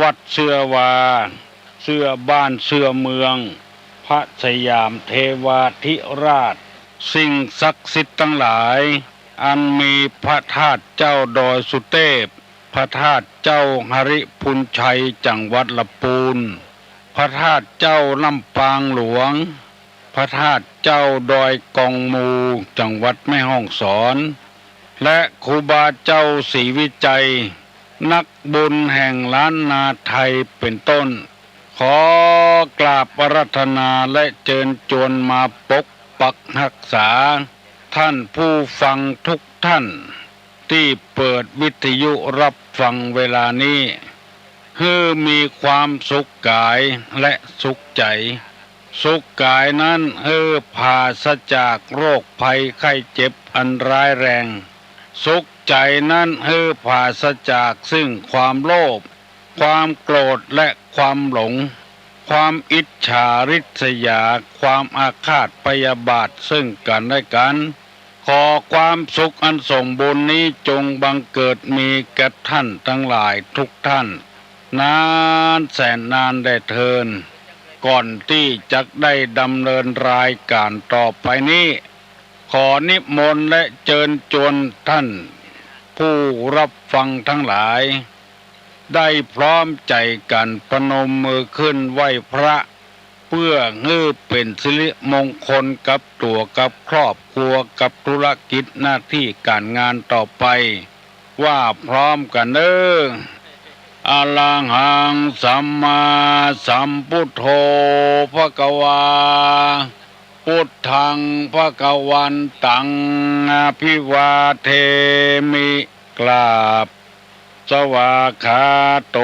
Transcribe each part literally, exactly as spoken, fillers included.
วัดเสื้อวา เสื้อบ้านเสื้อเมือง พระสยามเทวาธิราช สิ่งศักดิ์สิทธิ์ตังหลาย อันมีพระธาตุเจ้าดอยสุเตพ พระธาตุเจ้าหริภุญชัย จังหวัดละปูน พระธาตุเจ้าลำปางหลวง พระธาตุเจ้าดอยกองมู จังหวัดแม่ฮ่องสอน และครูบาเจ้าศรีวิชัย นักบุญแห่งล้านนาไทยเป็นต้น ขอกราบอาราธนาและเจิญจวนมาปกปักฮักษา ท่านผู้ฟังทุกท่าน ตี้เปิดวิทยุฮับฟังเวลานี้ หื้อมีความสุขก๋ายและสุขใจ๋ สุขก๋ายนั้นหื้อปราศจากโรคภัยไข้เจ็บอันร้ายแรง สุขใจ๋นั้นหื้อปราศจากซึ่งความโลภ ความโกรธและความหลง ความอิจฉาริษยา ความอาฆาตพยาบาทซึ่งกั๋นและกั๋น ขอความสุขอันสมบูรณ์นี้จงบังเกิดมีแก่ท่านตังหลายทุกท่าน นานแสนนานแด่เทอญ ก่อนตี้จะได้ดำเนินรายก๋านต่อไปนี้ ขอนิมนต์และเจิญจวนท่านผู้ฮับฟังตังหลาย ได้พร้อมใจ๋กั๋นประนมมือขึ้นไหว้พระ เปื้อหื้อเป๋นสิริมงคลกับตั๋วกับครอบครัวกับธุรกิจหน้าตี้ก๋านงานต่อไป ว่าพร้อมกั๋นเน่อ อะระหังสัมมาสัมพุทโธ ภะคะวา พุทธัง ภะคะวันตัง อะภิวาเทมิ กราบ สวากขาโต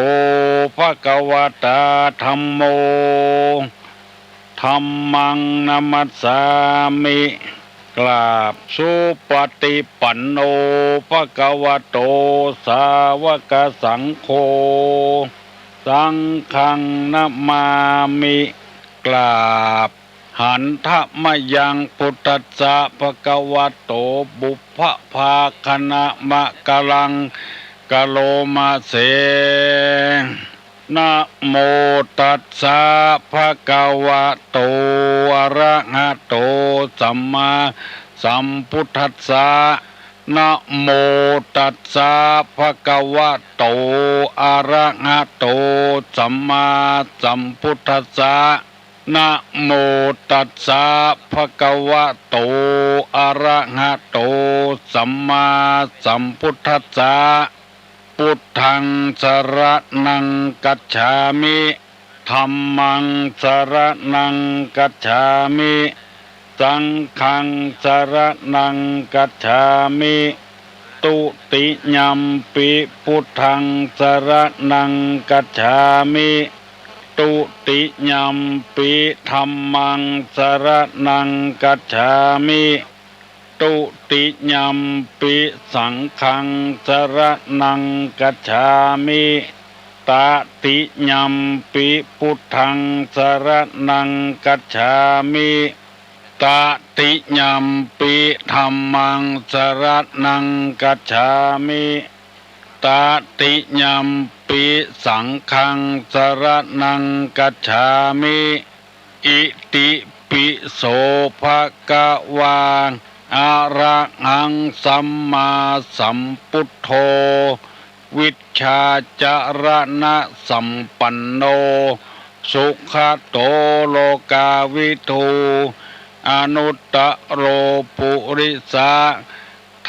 ภะคะวะตา ธัมโม ธัมมัง นะมัสสามิ กราบ สุปะติปันโน ภะคะวะโต สาวะกะสังโฆ สังฆัง นะมามิ กราบ หันทะมะยัง พุทธัสสะ ภะคะวะโต ปุพพะภาคะณะมะกะลัง กะโรมะเส นะโมตัสสะ ภะคะวะโต อะระหะโต สัมมาสัมพุทธัสสะ นะโมตัสสะ ภะคะวะโต อะระหะโต สัมมาสัมพุทธัสสะ นะโมตัสสะ ภะคะวะโต อะระหะโต สัมมาสัมพุทธัสสะ พุทธัง สะระณัง กัจฉามิ ธัมมัง สะระณัง กัจฉามิ สังฆัง สะระณัง กัจฉามิ ตุติยัมปิ พุทธัง สะระณัง กัจฉามิ ตุติยัมปิ ธัมมัง สะระณัง กัจฉามิ ตุติยัมปิ สังฆัง สะระณัง กัจฉามิ ตติยัมปิ พุทธัง สะระณัง กัจฉามิ ตติยัมปิ ธัมมัง สะระณัง กัจฉามิ ตติยัมปิ สังฆัง สะระณัง กัจฉามิ อิติปิโส ภะคะวา อะระหัง สัมมาสัมพุทโธ วิชชาจะระณะสัมปันโน สุขะโต โลกาวิทู อนุตตะโร ปุริสะ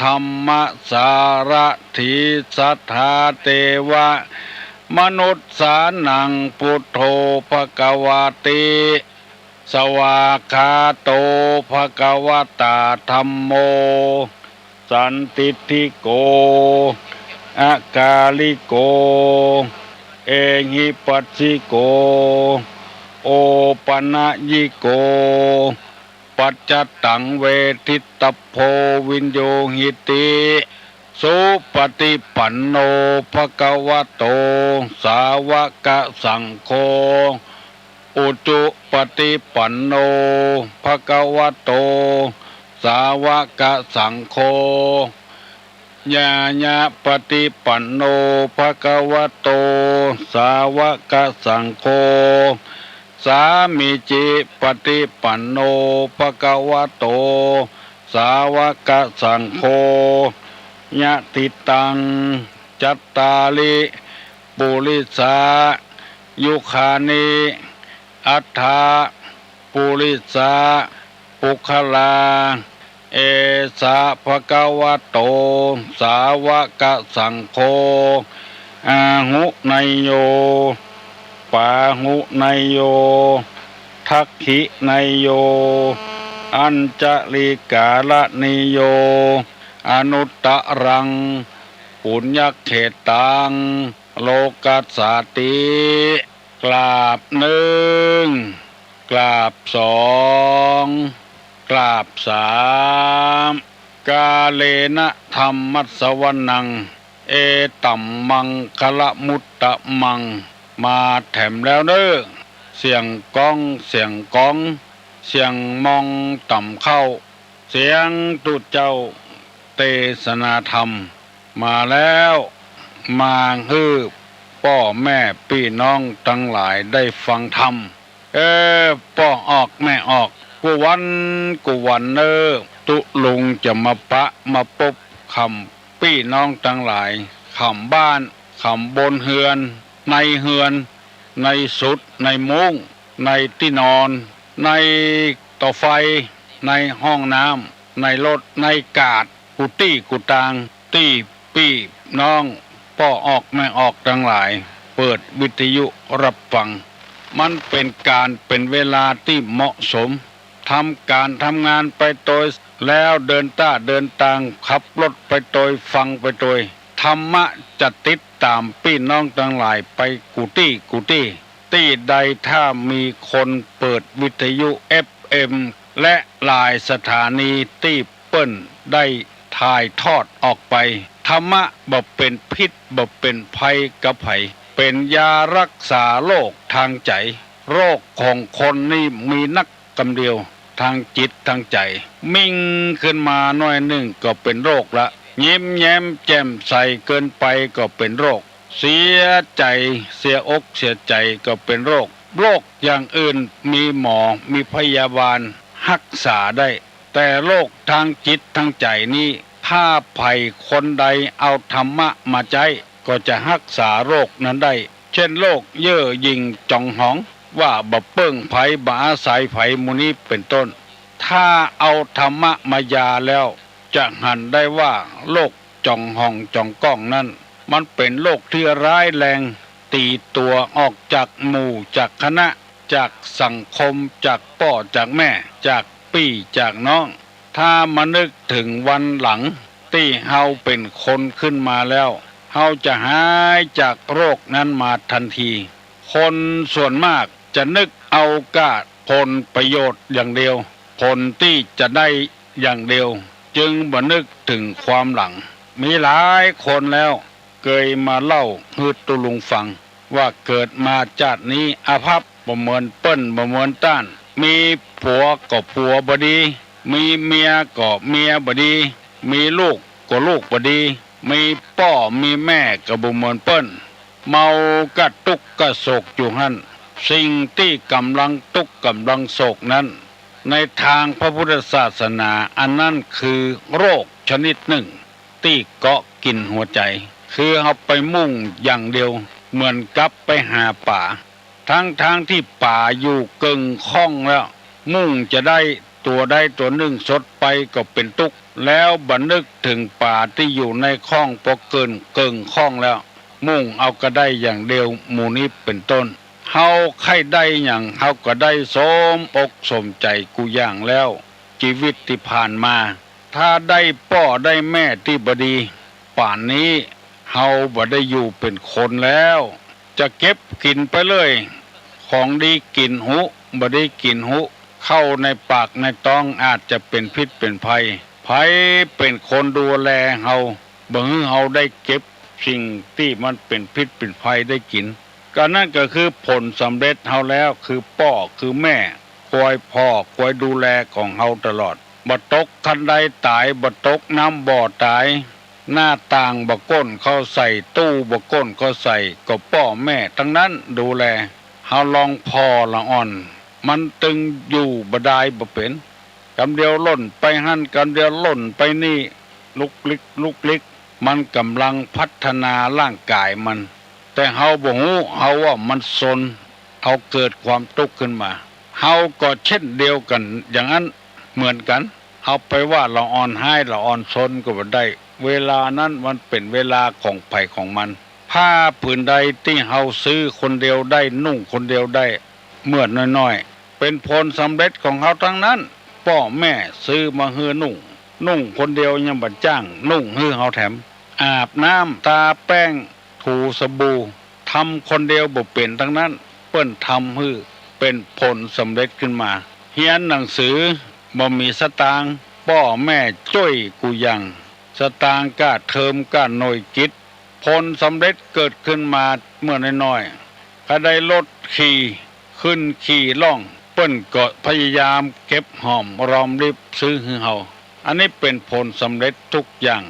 ธัมมะสารถี สัทธา เตวะ มนุสสานัง พุทโธ ภะคะวาติ สวากขาโต ภะคะวะตา ธัมโม สันทิฏฐิโก อะกาลิโก เอหิปัสสิโก โอปะนะยิโก ปัจจตัง เวทิตตัพโพ วิญญูหิติ สุปะติปันโน ภะคะวะโต สาวะกะสังโฆ อุจุปะติปันโน ภะคะวะโต สาวะกะสังโฆ ญาญาปฏิปันโน ภะคะวะโต สาวะกะสังโฆ สามีจิปฏิปันโน ภะคะวะโต สาวะกะสังโฆ ยะถิตัง จัตตาริ ปุริสายุคานิ อัฏฐะ ปุริสา ปุคคลา เอสะ ภะคะวะโต สาวะกะสังโฆ อาหุเนยโย ปาหุเนยโย ทักขิเนยโย อัญจลิกาละเนยโย อนุตตรัง ปุญญเขตตัง โลกัสสาติ กราบนึ่ง กราบสอง กราบสาม กาเลนะธัมมัสสวนัง เอตัมมังคะละมุตตะมัง มาแถมแล้วเน่อ เสียงก้อง เสียงก๋อง เสียงมองต่ำเข้า เสียงตุ๊เจ้าเตสนาธรรม มาแล้ว มาหื้อป้อแม่ปี้น้องตังหลายได้ฟังธรรม เออ ป้อออกแม่ออก กู้วันกู้วันเน่อ ตุ๊ลุงจะมาปะมาปบค่ำปี้น้องตังหลาย ค่ำบ้าน ค่ำบนเฮือน ในเฮือน ในสุด ในมุ้ง ในตี้นอน ในต่อไฟ ในห้องน้ำ ในรถ ในกาด กู้ตี้กู้ตาง ตี้ปี้น้องป้อออกแม่ออกตังหลาย เปิดวิทยุฮับฟัง มันเป๋นก๋านเป๋นเวลาตี้เหมาะสม ทำก๋านทำงานไปโตย แล้วเดินต้าเดินตาง ขับรถไปโตย ฟังไปโตย ธรรมะจะติดต๋ามปี้น้องตังหลายไปกู้ตี้กู้ตี้ ตี้ใดถ้ามีคนเปิดวิทยุ เอฟเอ็ม และหลายสถานีตี้เปิ้นได้ถ่ายทอดออกไป ธรรมะบ่เป๋นพิษบ่เป๋นภัยกับใผ เป๋นยาฮักษาโรคตางใจ๋ โรคของคนนี่มีนัก กำเดียว ตางจิตตางใจ๋ มิ่งขึ้นมาหน้อยนึ่งก็เป๋นโรคละ ยิ้มแย้มแจ่มใสเกินไปก็เป๋นโรค เสียใจ๋ เสียอกเสียใจ๋ก็เป๋นโรค โรคอย่างอื่นมีหมอ มีพยาบาลฮักษาได้ แต่โรคตางจิตตางใจ๋นี้ ถ้าใผคนใดเอาธรรมะมาใจ๊ ก็จะฮักษาโรคนั้นได้ เจ้นโรคเย่อหยิ่งจ๋องหอง ว่าบ่เปิ้งใผ บ่อาศัยใผ หมู่นี้เป๋นต้น ถ้าเอาธรรมะมายาแล้ว จะหันได้ว่าโรคจ๋องหองจ๋องก้องนั้น มันเป๋นโรคตี้ร้ายแรง ตี๋ตั๋วออกจากหมู่จากคณะ จากสังคม จากป้อจากแม่ จากปี้จากน้อง ถ้ามานึกเถิงวันหลังตี้เฮาเป๋นคนขึ้นมาแล้ว เฮาจะหายจากโรคนั้นมาตันที คนส่วนมากจะนึกเอาก้าผลประโยชน์อย่างเดียว ผลตี้จะได้อย่างเดียว จึงบ่นึกเถิงความหลัง มีหลายคนแล้ว เกยมาเล่าหื้อตุ๊ลุงฟัง ว่าเกิดมาจาตินี้อาภัพ บ่เหมือนเปิ้น บ่เหมือนต้าน มีผัวก็ผัวบ่ดี มีเมียก็เมียบ่ดี มีลูกก็ลูกบ่ดี มีป้อมีแม่ก็บ่เหมือนเปิ้น เมาก้าตุ๊กข์ก้าโศกอยู่หั้น สิ่งตี้ก่ำลังตุ๊กข์ก่ำลังโศกนั้น ในตางพระพุทธศาสนา อันนั้นคือโรคชนิดนึ่ง ตี้เกาะกิ๋นหัวใจ๋ คือเฮาไปมุ่งอย่างเดียว เหมือนกับไปหาป๋า ตังๆ ตี้ป๋าอยู่เกิ่งข้องแล้ว มุ่งจะได้ตั๋วใดตั๋วนึ่งสดไปก็เป๋นตุ๊กข์ แล้วบ่นึกเถิงป๋าตี้อยู่ในข้องปอเกิ่ง เกิ่งข้องแล้ว มุ่งเอากระได้อย่างเดียว หมู่นี้เป๋นต้น เฮาใค่ได้หยัง เฮาก็ได้สมอกสมใจ๋กู้อย่างแล้ว จีวิตตี้ผ่านมา ถ้าได้ป้อได้แม่ตี้บ่ดี ป่านนี้เฮาบ่ได้อยู่เป๋นคนแล้ว จะเก็บกิ๋นไปเลย ของดีกิ๋นหุ บ่ดีกิ๋นหุ เข้าในปากในต๊องอาจจะเป๋นพิษเป๋นภัย ใผเป๋นคนดูแลเฮา บ่หื้อเฮาได้เก็บสิ่งตี้มันเป๋นพิษเป๋นภัยได้กิ๋น ก็นั่นก็คือผลสำเร็จเฮาแล้ว คือป้อคือแม่ คอยผ่อคอยดูแลของเฮาตลอด บ่ตกคันไดต๋าย บ่ตกน้ำบ่อต๋าย หน้าต่างบ่ก้นเข้าใส่ ตู้บ่ก้นเข้าใส่ ก็ป้อแม่ตังนั้นดูแล เฮาลองผ่อละอ่อน มันตึงอยู่บ่ดายบ่เป๋น กำเดียวล่นไปหั้น กำเดียวล่นไปนี่ ลุกลิกลุกลิก มันก่ำลังพัฒนาร่างก๋ายมัน แต่เฮาบ่ฮู้ เฮาว่ามันซน เฮาเกิดความตุ๊กข์ขึ้นมา เฮาก็เช่นเดียวกั๋นอย่างนั้นเหมือนกั๋น เฮาไปว่าละอ่อนฮ้ายละอ่อนซนก็บ่ได้ เวลานั้นมันเป๋นเวลาของใผของมัน ผ้าผืนใดตี้เฮาซื้อคนเดียวได้ นุ่งคนเดียวได้ เมื่อน้อยๆ เป๋นผลสำเร็จของเฮาตังนั้น ป้อแม่ซื้อมาหื้อนุ่ง นุ่งคนเดียวยังบ่จ้างนุ่งหื้อเฮาแถม อาบน้ำ ตาแป้ง ถูสบู่ ทำคนเดียวบ่เป๋นตังนั้น เปิ้นทำหื้อเป๋นผลสำเร็จขึ้นมา เฮียนหนังสือ บ่มีสตางค์ ป้อแม่จ้วยกู้อย่าง สตางค์ก้าเทอมก้าหน่วยกิต ผลสำเร็จเกิดขึ้นมาเมื่อน้อยๆ ก็ได้รถขี่ ขึ้นขี่ล่อง เปิ้นก็พยายามเก็บหอมรอมริบซื้อหื้อเฮา อันนี้เป๋นผลสำเร็จทุกอย่าง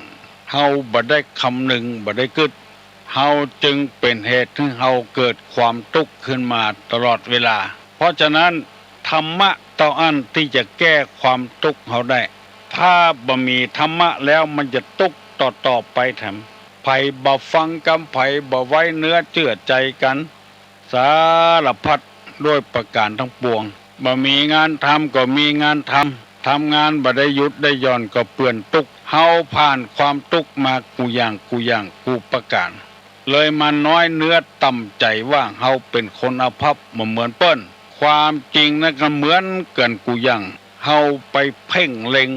เฮาบ่ได้คำนึง บ่ได้กึ๊ด เฮาจึงเป๋นเหตุหื้อเฮาเกิดความตุ๊กข์ขึ้นมาตลอดเวลา เพราะฉะนั้น ธรรมะเต้าอั้นตี้จะแก้ความตุ๊กข์เฮาได้ ถ้าบ่มีธรรมะแล้วมันจะตุ๊กข์ต่อๆ ไปแถม ใผบ่ฟังกำ ใผบ่ไว้เนื้อเจื้อใจ๋กั๋น สารพัดด้วยประก๋านตังปวง บ่มีงานทำก็มีงานทำ ทำงานบ่ได้หยุดได้หย่อนก็เปื้อนตุ๊กข์ เฮาผ่านความตุ๊กข์มากู้อย่างกู้อย่างกู้ประก๋าน เลยมาน้อยเนื้อต่ำใจ๋ว่าเฮาเป๋นคนอภัพบ่เหมือนเปิ้น ความจริงนั้นก็เหมือนกั๋นกู้อย่าง เฮาไปเพ่งเล็ง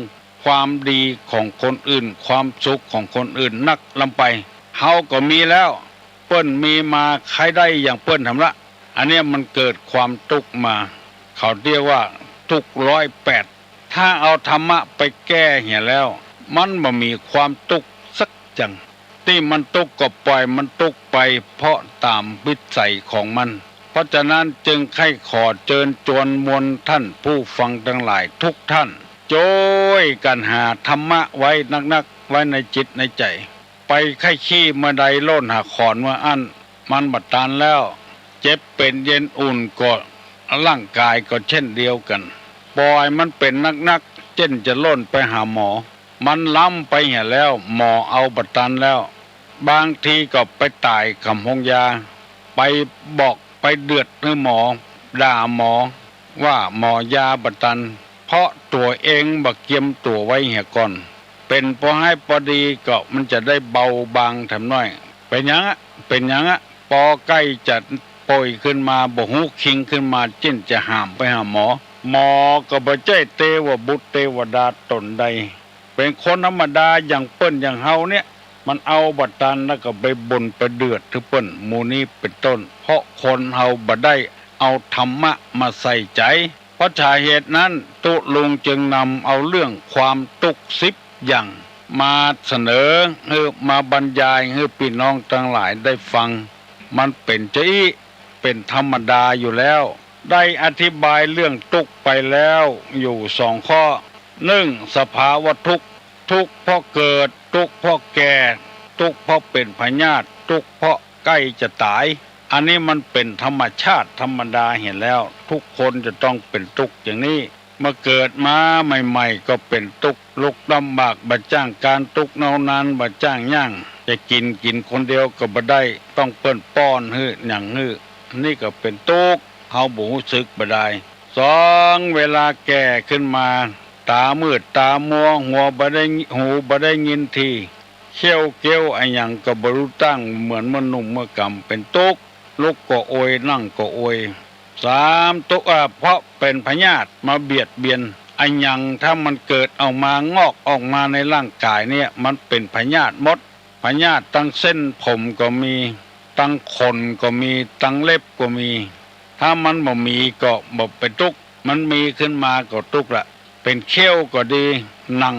ความดีของคนอื่น ความสุขของคนอื่นนักล้ำไป เฮาก็มีแล้ว เปิ้นมีมาใค่ได้อย่างเปิ้นแถมละ อันเนี้ยมันเกิดความตุ๊กข์มา เขาเรียกว่าตุ๊กข์ร้อยแปด ถ้าเอาธรรมะไปแก้เหียแล้ว มันบ่มีความตุ๊กข์สักจัง ตี้มันตุ๊กข์ก็ปล่อยมันตุ๊กข์ไป เพราะต๋ามวิสัยของมัน เพราะฉะนั้นจึงใค่ขอเจิญจวนมวลท่านผู้ฟังตังหลายทุกท่าน จ้วยกั๋นหาธรรมะไว้นักๆ ไว้ในจิตในใจ๋ ไปใค่ขี้เมื่อใดล่นหาขอนเมื่ออั้น มันบ่ตันแล้ว เจ็บเป๋นเย็นอุ่นก็ ร่างก๋ายก็เช่นเดียวกั๋น ปล่อยมันเป๋นนักๆ เจ้นจะล่นไปหาหมอ มันล้ำไปเหียแล้ว หมอเอาบ่ตันแล้ว บางทีก็ไปต๋ายก๋ำโฮงยา ไปบอกไปเดือดหื้อหมอ ด่าหมอ ว่าหมอยาบ่ตัน เพราะตั๋วเองบ่เกียมตั๋วไว้เหียก่อน เป๋นปอฮ้ายปอดีก็มันจะได้เบาบางแถมหน้อย เป๋นหยังอะ เป๋นหยังอะ ปอใก้จะป่วยขึ้นมา บ่ฮู้คิงขึ้นมา เจ้นจะหามไปหาหมอ หมอก็บ่ใจ้เตวบุตรเตวดาต๋นใด เป๋นคนธรรมดาอย่างเปิ้นอย่างเฮาเนี่ย มันเอาบ่ตันแล้วก็ไปบ่นไปเดือดหื้อเปิ้น หมู่นี้เป๋นต้น เพราะคนเฮาบ่ได้เอาธรรมะมาใส่ใจ๋ เพราะสาเหตุนั้นตุ๊ลุงจึงนำเอาเรื่องความตุ๊กข์สิบอย่างมาเสนอ หื้อมาบรรยายหื้อปี้น้องตังหลายได้ฟัง มันเป๋นจาอี้ เป๋นธรรมดาอยู่แล้ว ได้อธิบายเรื่องตุ๊กข์ไปแล้วอยู่สองข้อ นึ่ง สภาวะตุ๊กข์ ตุ๊กข์เพราะเกิด ตุ๊กข์เพราะแก่ ตุ๊กข์เพราะเป๋นพยาธิ ตุ๊กข์เพราะใก้จะต๋าย อันนี้มันเป๋นธรรมชาติธรรมดาเหียแล้ว ทุกคนจะต้องเป๋นตุ๊กข์อย่างนี้ เมื่อเกิดมาใหม่ๆ ก็เป๋นตุ๊กข์ ลุกลำบาก บ่จ้างก๋านตุ๊กข์เนาะ นานบ่จ้างย่าง จะกิ๋น กิ๋นคนเดียวก็บ่ได้ ต้องเปิ้นป้อนหื้อหยังหื้อ นี่ก็เป๋นตุ๊กข์ เฮาบ่ฮู้สึกบ่ดาย สอง เวลาแก่ขึ้นมา ต๋ามืดต๋ามัว หัวบ่ได้ หูบ่ได้ยินที เขี้ยวเกี้ยวอะหยังก็บ่ฮู้ตั้ง เหมือนเมื่อหนุ่มเมื่อกำ เป๋นตุ๊กข์ ลุกก็โอย นั่งก็โอย สาม ตุ๊กข์ อ่า เพราะเป๋นพยาธิมาเบียดเบียน อะหยังถ้ามันเกิดออกมา งอกออกมาในร่างก๋ายเนี่ย มันเป๋นพยาธิหมด พยาธิตังเส้นผมก็มี ตังขนก็มี ตังเล็บก็มี ถ้ามันบ่มีก็บ่เป๋นตุ๊กข์ มันมีขึ้นมาก็ตุ๊กข์ละ เป๋นเขี้ยวก็ดี หนัง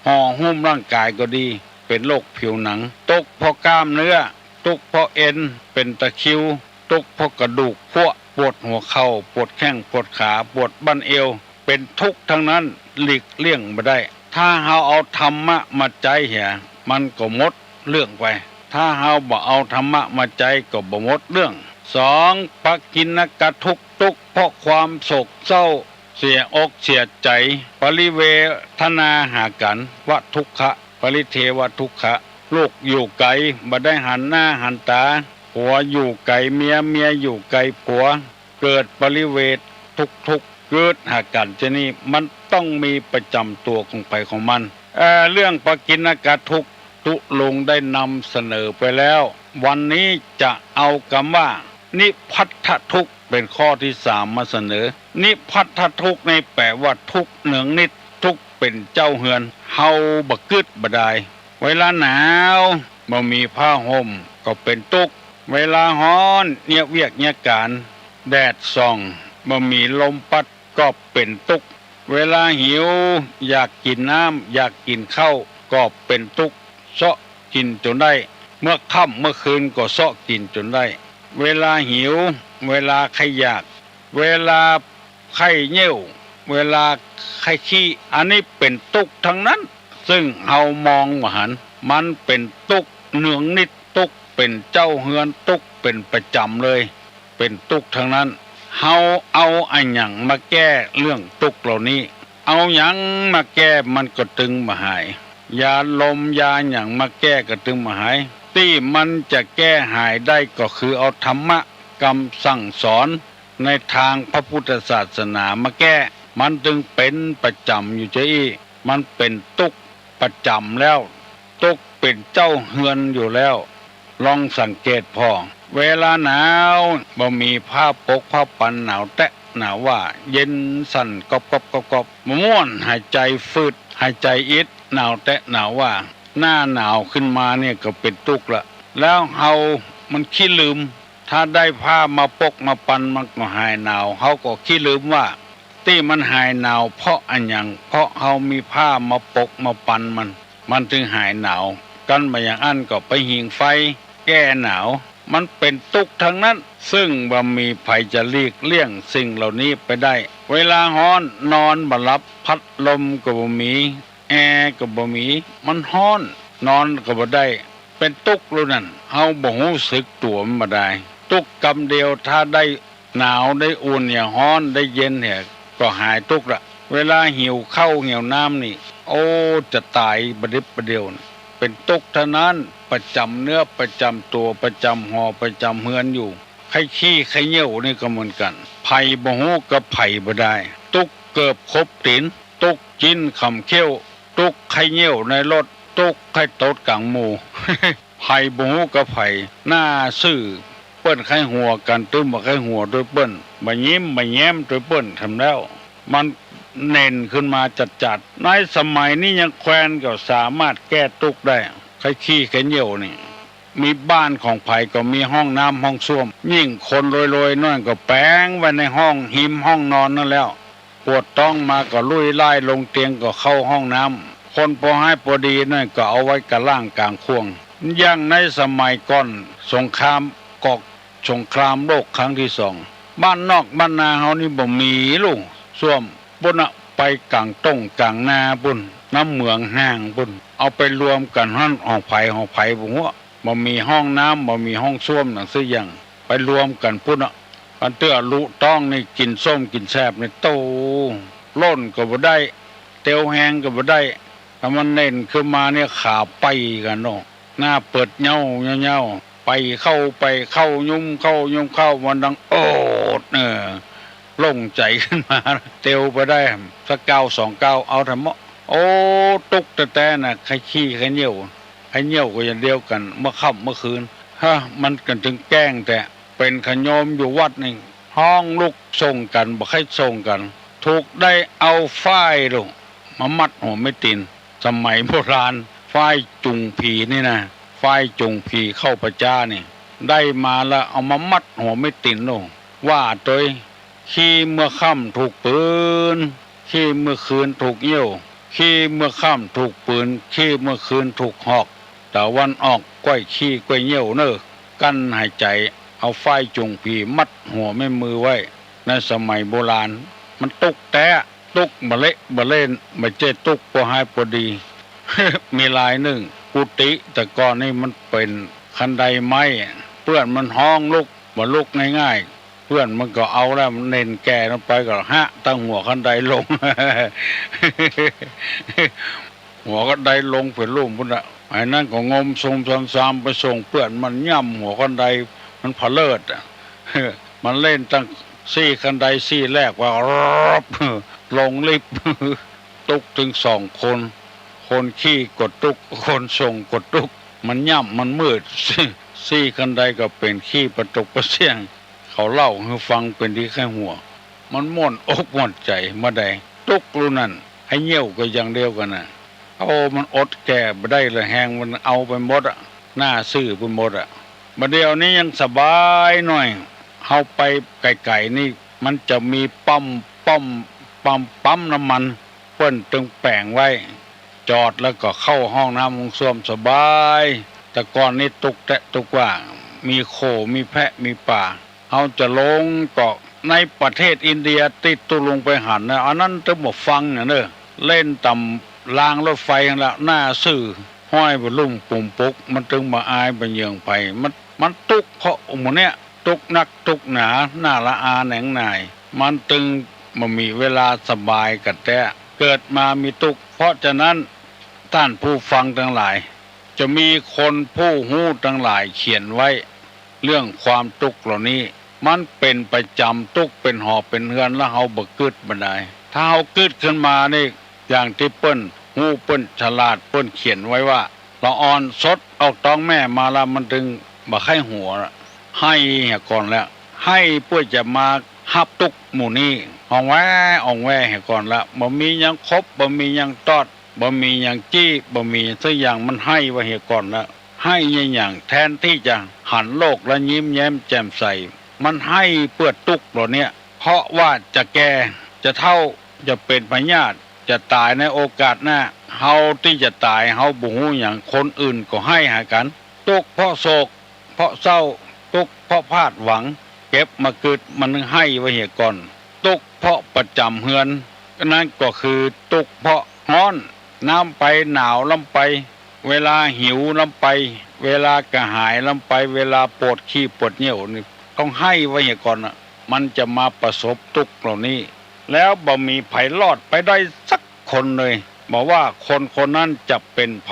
ห่อหุ้มร่างก๋ายก็ดี เป๋นโรคผิวหนัง ตุ๊กข์เพราะกล้ามเนื้อ ตุ๊กข์เพราะเอ็น เป๋นตะคริว ตุ๊กข์เพราะกระดูกพรุน ปวดหัวเข่า ปวดแข้ง ปวดขา ปวดบั้นเอว เป๋นตุ๊กข์ตังนั้น หลีกเลี่ยงบ่ได้ ถ้าเฮาเอาธรรมะมาใจ๊เหีย มันก็หมดเรื่องไป ถ้าเฮาบ่เอาธรรมะมาใจ๊ก็บ่หมดเรื่อง สอง ปกิณณกทุกข์ ตุ๊กข์เพราะความโศกเศร้า เสียอกเสียใจ๋ ปริเวทนาหากั๋น วทุกขะ ปริเทวทุกขะ ลูกอยู่ไก๋ บ่ได้หันหน้าหันต๋า ผัวอยู่ไก๋เมีย เมียอยู่ไก๋ผัว เกิดปริเวททุกข์ๆ กึ๊ดหากั๋น จะนี่มันต้องมีประจ๋ำตั๋วของใผของมัน เอ่อ เรื่องปกิณณกทุกข์ ตุ๊ลุงได้นำเสนอไปแล้ว วันนี้จะเอากำว่า นิพพัทธทุกข์ เป๋นข้อตี้สามมาเสนอ นิพพัทธทุกข์นี่แป๋ว่าทุกข์เนืองนิด ตุ๊กข์เป๋นเจ้าเฮือน เฮาบ่กึ๊ดบ่ดาย เวลาหนาว บ่มีผ้าห่มก็เป๋นตุ๊กข์ เวลาฮ้อน เยียะเวียกเยียะก๋าน แดดส่อง บ่มีลมปั๊ดก็เป๋นตุ๊กข์ เวลาหิว อยากกิ๋นน้ำ อยากกิ๋นข้าว ก็เป๋นตุ๊กข์ เซาะกิ๋นจ๋นได้ เมื่อค่ำเมื่อคืนก็เซาะกิ๋นจ๋นได้ เวลาหิว เวลาใค่อยาก เวลาใค่เยี่ยว เวลาใค่ขี้ อันนี้เป๋นตุ๊กข์ตังนั้น ซึ่งเฮามองบ่หัน มันเป๋นตุ๊กข์เนืองนิด ตุ๊กข์เป๋นเจ้าเฮือน ตุ๊กข์เป๋นประจ๋ำเลย เป๋นตุ๊กข์ตังนั้น เฮาเอาอะหยังมาแก้เรื่องตุ๊กข์เหล่านี้ เอาหยังมาแก้มันก็ตึงบ่หาย ยาลมยาหยังมาแก้ก็ตึงบ่หาย ตี้มันจะแก้หายได้ก็คือเอาธรรมะกำสั่งสอนในตางพระพุทธศาสนามาแก้ มันตึงเป๋นประจ๋ำอยู่จาอี้ มันเป๋นตุ๊กข์ประจ๋ำแล้ว ตุ๊กข์เป๋นเจ้าเฮือนอยู่แล้ว ลองสังเกตผ่อ เวลาหนาว บ่มีผ้าปกผ้าปัน หนาวแต๊หนาวว่า เย็นสั่นก๊อบๆๆๆ บ่ม่วน หายใจ๋ฟืด หายใจ๋อิด หนาวแต๊หนาวว่า หน้าหนาวขึ้นมาเนี่ยก็เป๋นตุ๊กข์ละ แล้วเฮามันขี้ลืม ถ้าได้ผ้ามาปกมาปันมันก็หายหนาว เฮาก็ขี้ลืมว่า ตี้มันหายหนาวเพราะอะหยัง เพราะเฮามีผ้ามาปกมาปันมัน มันตึงหายหนาว กันบ่อย่างอั้นก็ไปหิงไฟแก้หนาว มันเป๋นตุ๊กข์ตังนั้น ซึ่งบ่มีใผจะหลีกเลี่ยงสิ่งเหล่านี้ไปได้ เวลาฮ้อนนอนบ่หลับ พัดลมก็บ่มี แอร์ก็บ่มี มันฮ้อน นอนก็บ่ได้ เป๋นตุ๊กข์แล้วนั่น เฮาบ่ฮู้สึกตั๋วมันบ่ดาย ตุ๊กข์กำเดียว ถ้าได้ หนาวได้อุ่น เหียฮ้อนได้เย็นเหียก็หายตุ๊กข์ละ เวลาหิวข้าวหิวน้ำนี่ โอ้ จะต๋ายบ่ดิบบ่เดี่ยวนะ เป๋นตุ๊กข์ตังนั้น ประจ๋ำเนื้อประจ๋ำตั๋ว ประจ๋ำหอประจ๋ำเฮือนอยู่ ใค่ขี้ใค่เยี่ยวนี่ก็เหมือนกั๋น ใผบ่ฮู้กับใผบ่ดาย ตุ๊กข์เกิบขบตี๋น ตุ๊กข์จิ๊นขำเขี้ยว ตุ๊กข์ใค่เยี่ยวในรถ ตุ๊กข์ใค่ตดก๋างหมู่ ใผบ่ฮู้กับใผ หน้าซื่อ เปิ้นใค่หัวกั๋น ตึงบ่ใค่หัวตวยเปิ้น บ่ยิ้มบ่แย้มตวยเปิ้นแถมแล้ว มันเน่นขึ้นมาจัดๆ ในสมัยนี้ยังแควนก็สามารถแก้ตุ๊กข์ได้ ใค่ขี้ใค่เยี่ยวนี่ มีบ้านของใผก็มีห้องน้ำห้องส้วม ยิ่งคนรวยๆ หน้อยก็แป๋งไว้ในห้อง ฮิมห้องนอนนั่นแล้ว ปวดต๊องมาก็ลุยล่ายลงเตียงก็เข้าห้องน้ำ คนปอฮ้ายปอดีหน้อยก็เอาไว้ก๋างล่างก๋างข่วง อย่างในสมัยก่อนสงคราม ก่อสงครามโลกครั้งตี้สอง บ้านนอกบ้านนาเฮานี่บ่มีลู่ส้วมปุ้นอะ ไปก๋างต้งก๋างนาปุ้น น้ำเหมืองห่างปุ้น เอาไปรวมกั๋นหั้น ของใผของใผบ่ฮู้ บ่มีห้องน้ำ บ่มีห้องส้วมหนังสักอย่าง ไปรวมกั๋นปุ้นอะ อันเตื้อลุต๊องนี่ กิ๋นส้มกิ๋นแซ่บนี่ โต้ ล่นก็บ่ได้ เตียวแฮงก็บ่ได้ ถ้ามันเน่นขึ้นมาเนี่ย ขาไปกั๋นเนาะ หน้าเปิดเย้าเย้าๆ ไปเข้าไปเข้า ยุ้มเข้ายุ้มเข้า มันดังโอด เออ โล่งใจ๋ขึ้นมา เตียวไปได้สักก้าวสองก้าว เอาแถมเนาะ โอ้ ตุ๊กข์แต๊ๆ น่ะ ใค่ขี้ใค่เยี่ยว ใค่เยี่ยวก็อย่างเดียวกั๋น เมื่อค่ำเมื่อคืน ฮะ มันกั๋นตึงแก้งแต๊ เป๋นขะโยมอยู่วัดนี่ ฮ้องลุกส่งกั๋น บ่ใค่ส่งกั๋น ถูกได้เอาฝ้ายลูก มามัดหัวแม่ตี๋น สมัยโบราณ ฝ้ายจูงผีนี่นะ ฝ้ายจูงผีเข้าป่าจ๊านี่ ได้มาแล้วเอามามัดหัวแม่ตี๋นลูก ว่าตวย ขี้เมื่อค่ำถูกปืน ขี้เมื่อคืนถูกเยี่ยว ขี้เมื่อค่ำถูกปืน ขี้เมื่อคืนถูกหอก ตะวันออกก้อยขี้ก้อยเยี่ยวเน่อ กั้นหายใจ๋ เอาฝ้ายจูงผีมัดหัวแม่มือไว้ ในสมัยโบราณ มันตุ๊กข์แต๊ ตุ๊กข์บ่เละบ่เล่น บ่ใจ้ตุ๊กข์ปอฮ้ายปอดี มีลายนึ่ง กุฏิแต่ก่อนนี่มันเป๋นคันไดไม้ เปื้อนมันฮ้องลุก บ่ลุกง่ายๆ เปื้อนมันก็เอาแล้ว มันเน่นแก่ลงไปก็หะตั้งหัวคันไดลง หัวคันไดลงเป๋นลุ่มปู้นน่ะ ไอ้นั้นก็งมซมซามๆ ไปส่งเปื้อน มันย่ำหัวคันได มันผะเลิดอะ มันเล่นตั้งซี่คันไดซี่แรกว่า ลงลิฟต์ ตุ๊กตึงสองคน คนขี่ก็ตุ๊ก คนส่งก็ตุ๊ก มันย่ำมันมืด ซี่คันไดก็เป๋นขี้ปะตกปะเสี้ยง เขาเล่าหื้อฟังเป๋นดีใค่หัว มันม่วนอกม่วนใจ๋บ่าใด ตุ๊กลูกนั้น ไอ้เยี่ยวก็อย่างเดียวกั๋นน่ะ โอ้ มันอดแก่บ่ได้เลย แฮงมันเอาไปหมดอะ หน้าซื่อไปหมดอะ บ่าเดี่ยวนี้ยังสบายหน่อย เฮาไปไก๋ๆ นี่ มันจะมีปั๊ม ปั๊ม ปั๊ม ปั๊มน้ำมัน เปิ้นตึงแป๋งไว้ จอดแล้วก็เข้าห้องน้ำห้องส้วมสบาย แต่ก่อนนี่ตุ๊กแต๊ตุ๊กว่า มีโค่ มีแพะ มีป๋า เฮาจะลงก็ในประเทศอินเดียตี้ตุ๊ลุงไปหันนะ อันนั้นตึงบ่ฟังนะเน่อ เล่นต๋ามรางรถไฟหั้นละ หน้าซื่อ ห้อยบ่ลุ่มปุ่มปุก มันตึงบ่อายบ่เหยื่องใผ มัน มันตุ๊กเพราะหมู่เนี้ย ตุ๊กนักตุ๊กหนา หน้าละอาแหนงหน่าย มันตึงบ่มีเวลาสบายกั๋นแต๊ เกิดมามีตุ๊ก เพราะฉะนั้น ต้านผู้ฟังตังหลาย จะมีคนผู้ฮู้ตังหลายเขียนไว้ เรื่องความตุ๊กเหล่านี้ มันเป๋นประจ๋ำ ตุ๊กเป๋นหอเป๋นเฮือน แล้วเฮาบ่กึ๊ดบ่ดาย ถ้าเฮากึ๊ดขึ้นมานี่ อย่างตี้เปิ้นฮู้เปิ้นฉลาดเปิ้นเขียนไว้ว่า ละอ่อนสดออกต๊องแม่มาแล้วมันตึงบ่ใค่หัว ไห้เหียก่อนแล้ว ไห้เปื้อจะมาฮับตุ๊กหมู่นี้ อ่องแว อ่องแวเหียก่อนละ บ่มีหยังขบ บ่มีหยังตอด บ่มีหยังจี้ บ่มีสักอย่าง มันไห้ไว้เหียก่อนละ ไห้เยียะหยัง แทนตี้จะหันโลกแล้วยิ้มแย้มแจ่มใส มันไห้เปื้อตุ๊กเหล่าเนี้ย เพราะว่าจะแก่ จะเฒ่า จะเป๋นพยาธิ จะต๋ายในโอกาสหน้า เฮาตี้จะต๋าย เฮาบ่ฮู้หยัง คนอื่นก็ไห้หากั๋น ตุ๊กเพราะโศก เพราะเศร้า ตุ๊กเพราะพลาดหวัง เก็บมากึ๊ด มันไห้ไว้เหียก่อน ตุ๊กเพราะประจ๋ำเฮือน นั้นก็คือตุ๊กเพราะฮ้อน น้ำไปหนาวล้ำไป เวลาหิวล้ำไป เวลากระหายล้ำไป เวลาปวดขี้ปวดเยี่ยวนี่ ต้องไห้ไว้เหียก่อนน่ะ มันจะมาประสบตุ๊กเหล่านี้ แล้วบ่มีใผรอดไปได้สักคนเลย บ่ว่าคนคนนั้นจะเป๋นใผ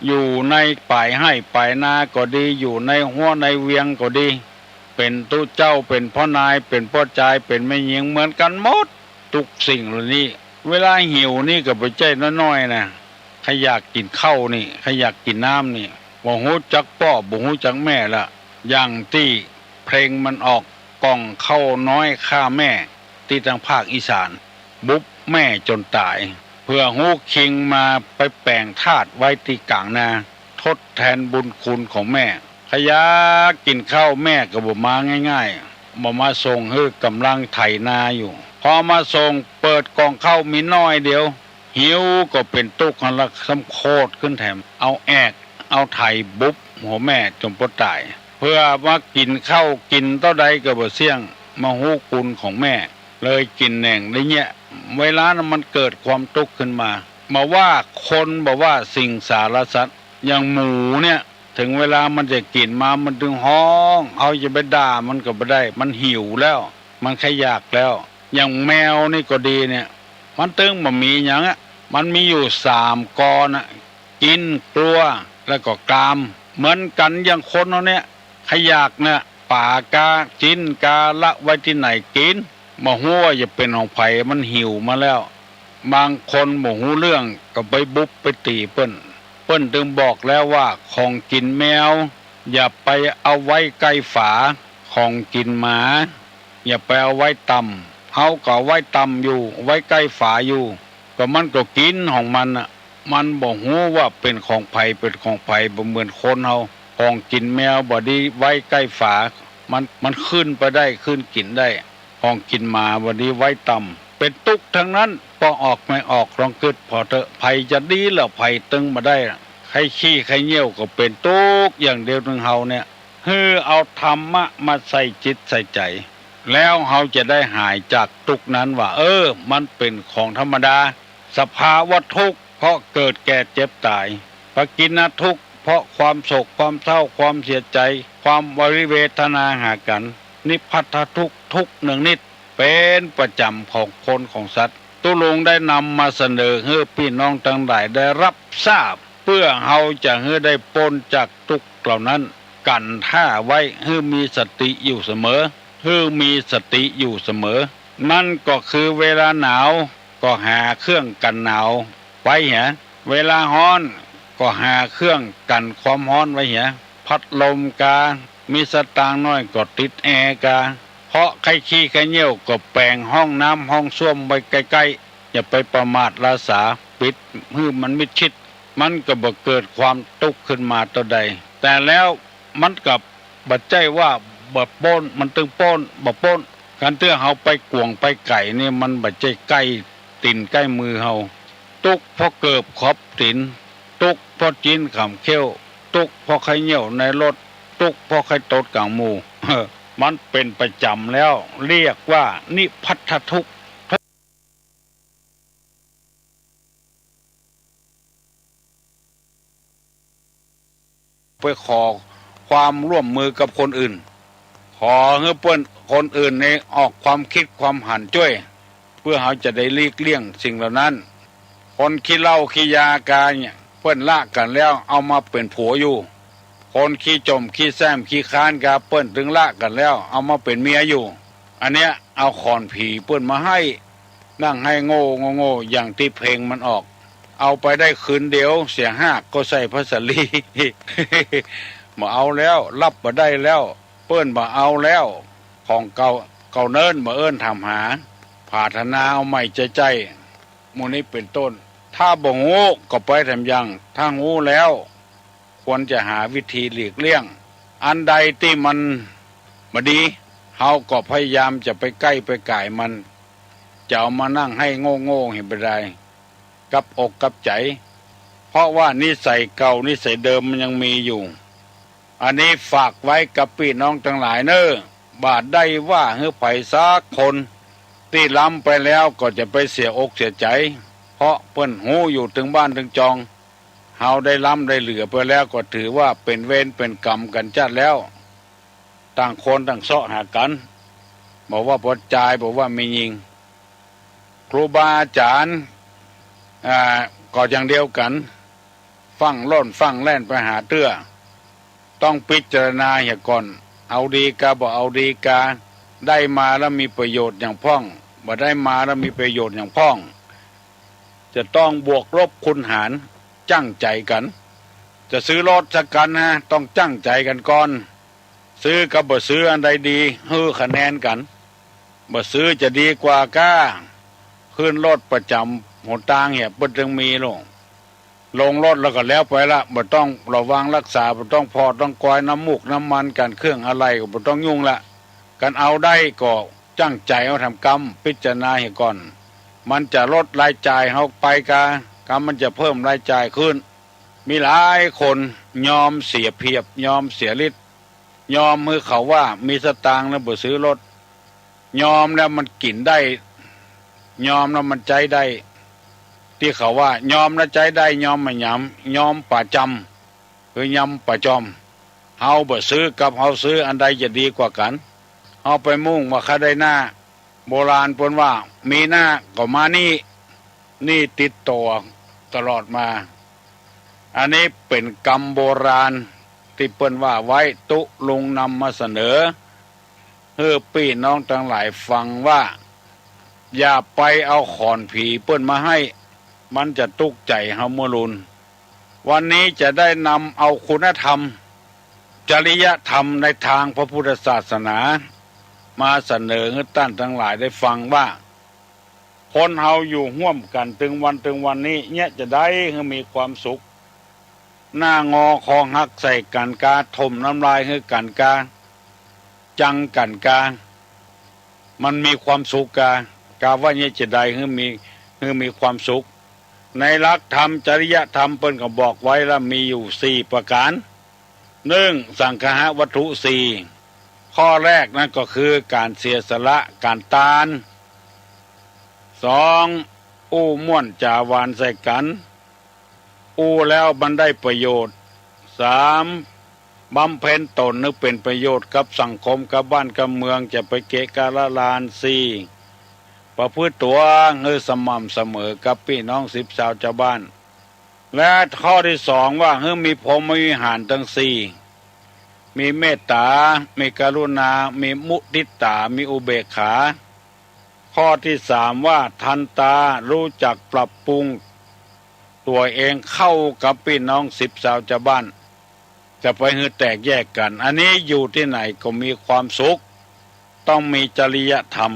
อยู่ในป๋ายไฮ่ป๋ายนาก็ดี อยู่ในฮั้วในเวียงก็ดี เป๋นตุ๊เจ้า เป๋นป้อนาย เป๋นป้อจาย เป๋นแม่ญิง เหมือนกั๋นหมด ตุ๊กสิ่งเหล่านี้ เวลาหิวนี่ก็บ่ใจ้น้อยๆ นะ ใผอยากกิ๋นข้าวนี่ ใผอยากกิ๋นน้ำนี่ บ่ฮู้จักป้อ บ่ฮู้จักแม่ละ อย่างตี้เพลงมันออก ก่องข้าวน้อยข้าแม่ ตี้ตางภาคอีสาน บุบแม่จ๋นต๋าย เปื้อฮู้คิงมาไปแป๋งธาตุไว้ตี้ก๋างนา ทดแตนบุญคุณของแม่ ใผอยากกิ๋นข้าวแม่ก็บ่มาง่ายๆ บ่มาส่งหื้อ ก่ำลังไถนาอยู่ พอมาส่งเปิดก่องข้าวมีน้อยเดียว หิวก็เป๋นตุ๊กหั้นละ ซ้ำโคตรขึ้นแถม เอาแอก เอาไถบุบหัวแม่จ๋นปอต๋าย เปื้อมากิ๋นข้าว กิ๋นเต้าใดก็บ่เสี้ยง มาฮู้คุณของแม่ เลยกิ๋นแหน่งได้เยียะ เวลานั้นมันเกิดความตุ๊กขึ้นมา บ่ว่าคน บ่ว่าสิ่งสารสัตว์ อย่างหมูเนี่ย เถิงเวลามันจะกิ๋นมา มันตึงฮ้อง เฮาจะไปด่ามันก็บ่ได้ มันหิวแล้ว มันใค่อยากแล้ว อย่างแมวนี่ก็ดีเนี่ย มันตึงบ่มีหยังอะ มันมีอยู่สามกอน่ะ กิ๋น กลัว แล้วก็กราม เหมือนกั๋นอย่างคนเฮาเนี่ย ใผอยากน่ะ ป๋ากา จิ๊นกา ละไว้ตี้ไหนกิ๋น บ่ฮู้ว่าจะเป๋นของใผ มันหิวมาแล้ว บางคนบ่ฮู้เรื่องก็ไปบุบไปตี๋เปิ้น เปิ้นตึงบอกแล้วว่า ของกิ๋นแมว อย่าไปเอาไว้ใก้ฝา ของกิ๋นหมา อย่าไปเอาไว้ต่ำ เฮาก็เอาไว้ต่ำอยู่ ไว้ใก้ฝาอยู่ ก็มันก็กิ๋นของมันน่ะ มันบ่ฮู้ว่าเป๋นของใผ เป๋นของใผ บ่เหมือนคนเฮา ของกิ๋นแมวบ่ดีไว้ใก้ฝา มัน มันขึ้นไปได้ ขึ้นกิ๋นได้ ของกิ๋นหมาบ่ดีไว้ต่ำ เป๋นตุ๊กตังนั้น ปอออกไม่ออก ลองกึ๊ดผ่อเต๊อะ ใผจะดีละ ใผตึงบ่ได้ละ ใค่ขี้ใค่เยี่ยวก็เป๋นตุ๊กอย่างเดียว ตึงเฮาเนี่ย หื้อเอาธรรมะมาใส่จิตใส่ใจ๋ แล้วเฮาจะได้หายจากตุ๊กนั้นว่า เออ มันเป๋นของธรรมดา สภาวะทุกข์ เพราะเกิดแก่เจ็บต๋าย ปกิณณทุกข์ เพราะความโศกความเศร้า ความเสียใจ๋ ความวริเวทนาหากั๋น นิพพัทธทุกข์ ทุกข์เนืองนิด เป๋นประจ๋ำของคนของสัตว์ ตุ๊ลุงได้นำมาเสนอหื้อปี้น้องตังหลายได้ฮับทราบ เปื้อเฮาจะหื้อได้ป๊นจากตุ๊กข์เหล่านั้น กั๋นถ้าไว้หื้อมีสติอยู่เสมอ หื้อมีสติอยู่เสมอ นั่นก็คือเวลาหนาวก็หาเครื่องกั๋นหนาวไว้เหีย เวลาฮ้อนก็หาเครื่องกั๋นความฮ้อนไว้เหีย พัดลมกา มีสตางค์น้อยก็ติดแอร์กา เพราะใค่ขี้ใค่เยี่ยวก็แป๋งห้องน้ำห้องส้วมไว้ใก้ๆ อย่าไปประมาทละสา ปิดหื้อมันมิดชิด มันก็บ่เกิดความตุ๊กข์ขึ้นมาเต้าใด แต่แล้วมันก็บ่ใจ้ว่าบ่ป๊น มันตึงป๊น บ่ป๊น คันเตื้อเฮาไปก๋วงไปไก๋นี่ มันบ่ใจ้ใก้ตี๋นใก้มือเฮา ตุ๊กข์เพราะเกิบขอบตี๋น ตุ๊กข์เพราะจิ๊นขำเขี้ยว ตุ๊กข์เพราะใค่เยี่ยวในรถ ตุ๊กข์เพราะใค่ตดก๋างหมู่ มันเป๋นประจ๋ำแล้ว เรียกว่านิพพัทธทุกข์ ไปขอความร่วมมือกับคนอื่น ขอหื้อเปิ้น คนอื่นนี่ออกความกึ๊ดความหันจ้วย เปื้อเฮาจะได้หลีกเลี่ยงสิ่งเหล่านั้น คนขี้เหล้าขี้ยากาเนี่ย เปิ้นละกั๋นแล้วเอามาเป๋นผัวอยู่ คนขี้จ่มขี้แส้มขี้ค้านกา เปิ้นตึงละกั๋นแล้วเอามาเป๋นเมียอยู่ อันเนี้ยเอาขอนผีเปิ้นมาให้ นั่งไห้โง่โง่โง่ อย่างตี้เพลงมันออก เอาไปได้คืนเดียว เสียหากก็ใส่ผ้าสาลี บ่เอาแล้ว ฮับบ่ได้แล้ว เปิ้นบ่เอาแล้ว ของเก่า เก่าเนิ่นบ่เอิ้นถามหา ผาถนาเอาใหม่ใจ๊ๆ หมู่นี้เป๋นต้น ถ้าบ่ฮู้ก็ไปแถมยัง ถ้าฮู้แล้ว ควรจะหาวิธีหลีกเลี่ยง อันใดตี้มันบ่ดี เฮาก็พยายามจะไปใก้ไปก๋ายมัน จะเอามานั่งไห้โง่ๆ หื้อบ่ได้ กับอกกับใจ๋ เพราะว่านิสัยเก่านิสัยเดิมมันยังมีอยู่ อันนี้ฝากไว้กับปี้น้องตังหลายเน่อ บ่าได้ว่าหื้อใผสักคน ตี้ล้ำไปแล้วก็จะไปเสียอกเสียใจ๋ เพราะเปิ้นฮู้อยู่ตึงบ้านตึงจอง เฮาได้ล้ำได้เหลือไปแล้วก็ถือว่าเป๋นเวรเป๋นก๋รรมกั๋นจัดแล้ว ต่างคนต่างเซาะหากั๋น บ่ว่าป้อจาย บ่ว่าแม่ญิง ครูบาอาจ๋ารย์ อ่า ก็อย่างเดียวกั๋น ฟั่งล่อนฟั่งแล่นไปหาเตื้อ ต้องพิจารณาเหียก่อน เอาดีกาบ่เอาดีกา ได้มาแล้วมีประโยชน์หยังพ่อง บ่ได้มาแล้วมีประโยชน์หยังพ่อง จะต้องบวกลบคูณหาร จั้งใจ๋กั๋น จะซื้อรถสักคันนะ ต้องจั้งใจ๋กั๋นก่อน ซื้อกับบ่ซื้ออันใดดี หื้อคะแนนกั๋น บ่ซื้อจะดีกว่าก้า ขึ้นรถประจ๋ำหนตางเหีย เปิ้นตึงมีโลง ลงรถแล้วก็แล้วไปละ บ่ต้องระวังรักษา บ่ต้องผ่อต้องกอยน้ำมูกน้ำมันกั๋น เครื่องอะไหล่ก็บ่ต้องยุ่งละ คันเอาได้ก็จั้งใจ๋เอาแถมกำ พิจารณาเหียก่อน มันจะลดรายจ่ายเฮาไปกา กามันจะเพิ่มรายจ่ายขึ้น มีหลายคนยอมเสียเปรียบ ยอมเสียฤทธิ์ ยอมหื้อเขาว่ามีสตางค์แล้วบ่ซื้อรถ ยอมแล้วมันกิ๋นได้ ยอมแล้วมันใจ๊ได้ ตี้เขาว่ายอมแล้วใจ๊ได้ ยอมบ่หยาม ยอมป๋าจ๋ำ คือยอมป๋าจ๋อม เฮาบ่ซื้อกับเฮาซื้ออันใดจะดีกว่ากั๋น เฮาไปมุ่งว่าข้าได้หน้า โบราณเปิ้นว่ามีหน้าก็มาหนี้ หนี้ติดตั๋วตลอดมา อันนี้เป๋นกำโบราณตี้เปิ้นว่าไว้ ตุ๊ลุงนำมาเสนอ หื้อปี้น้องตังหลายฟังว่า อย่าไปเอาขอนผีเปิ้นมาให้ มันจะตุ๊กข์ใจ๋เฮาเมื่อลูน วันนี้จะได้นำเอาคุณธรรม จริยธรรมในตางพระพุทธศาสนา มาเสนอหื้อต้านตังหลายได้ฟังว่า คนเฮาอยู่ฮ่วมกั๋นตึงวันตึงวันนี้ เยียะจะใดหื้อมีความสุข หน้างอคอหักใส่กั๋นกา ถมน้ำลายหื้อกั๋นกา จังกั๋นกา มันมีความสุขกา กาว่าเยียะจะใดหื้อมี หื้อมีความสุข ในหลักธรรมจริยธรรมเปิ้นก็บอกไว้แล้ว มีอยู่สี่ประก๋าน นึ่ง สังคหวัตถุสี่ ข้อแรกนั้นก็คือก๋านเสียสละ ก๋านตาน สอง อู้ม่วนจ๋าหวานใส่กั๋น อู้แล้วมันได้ประโยชน์ สาม บำเพ็ญต๋นหื้อเป๋นประโยชน์กับสังคม กับบ้าน กับเมือง จะไปเกะกะละลาน สี่ ประพฤติตั๋วหื้อสม่ำเสมอกับปี้น้องสิบซาวจาวบ้าน และข้อตี้สองว่าหื้อมีพรหมวิหารตึงสี่ มีเมตต๋า มีกรุณา มีมุทิตา มีอุเบกขา ข้อตี้สามว่าทันตา ฮู้จักปรับปรุงตั๋วเองเข้ากับปี้น้องสิบซาวจาวบ้าน จะไปหื้อแตกแยกกั๋น อันนี้อยู่ตี้ไหนก็มีความสุข ต้องมีจริยธรรม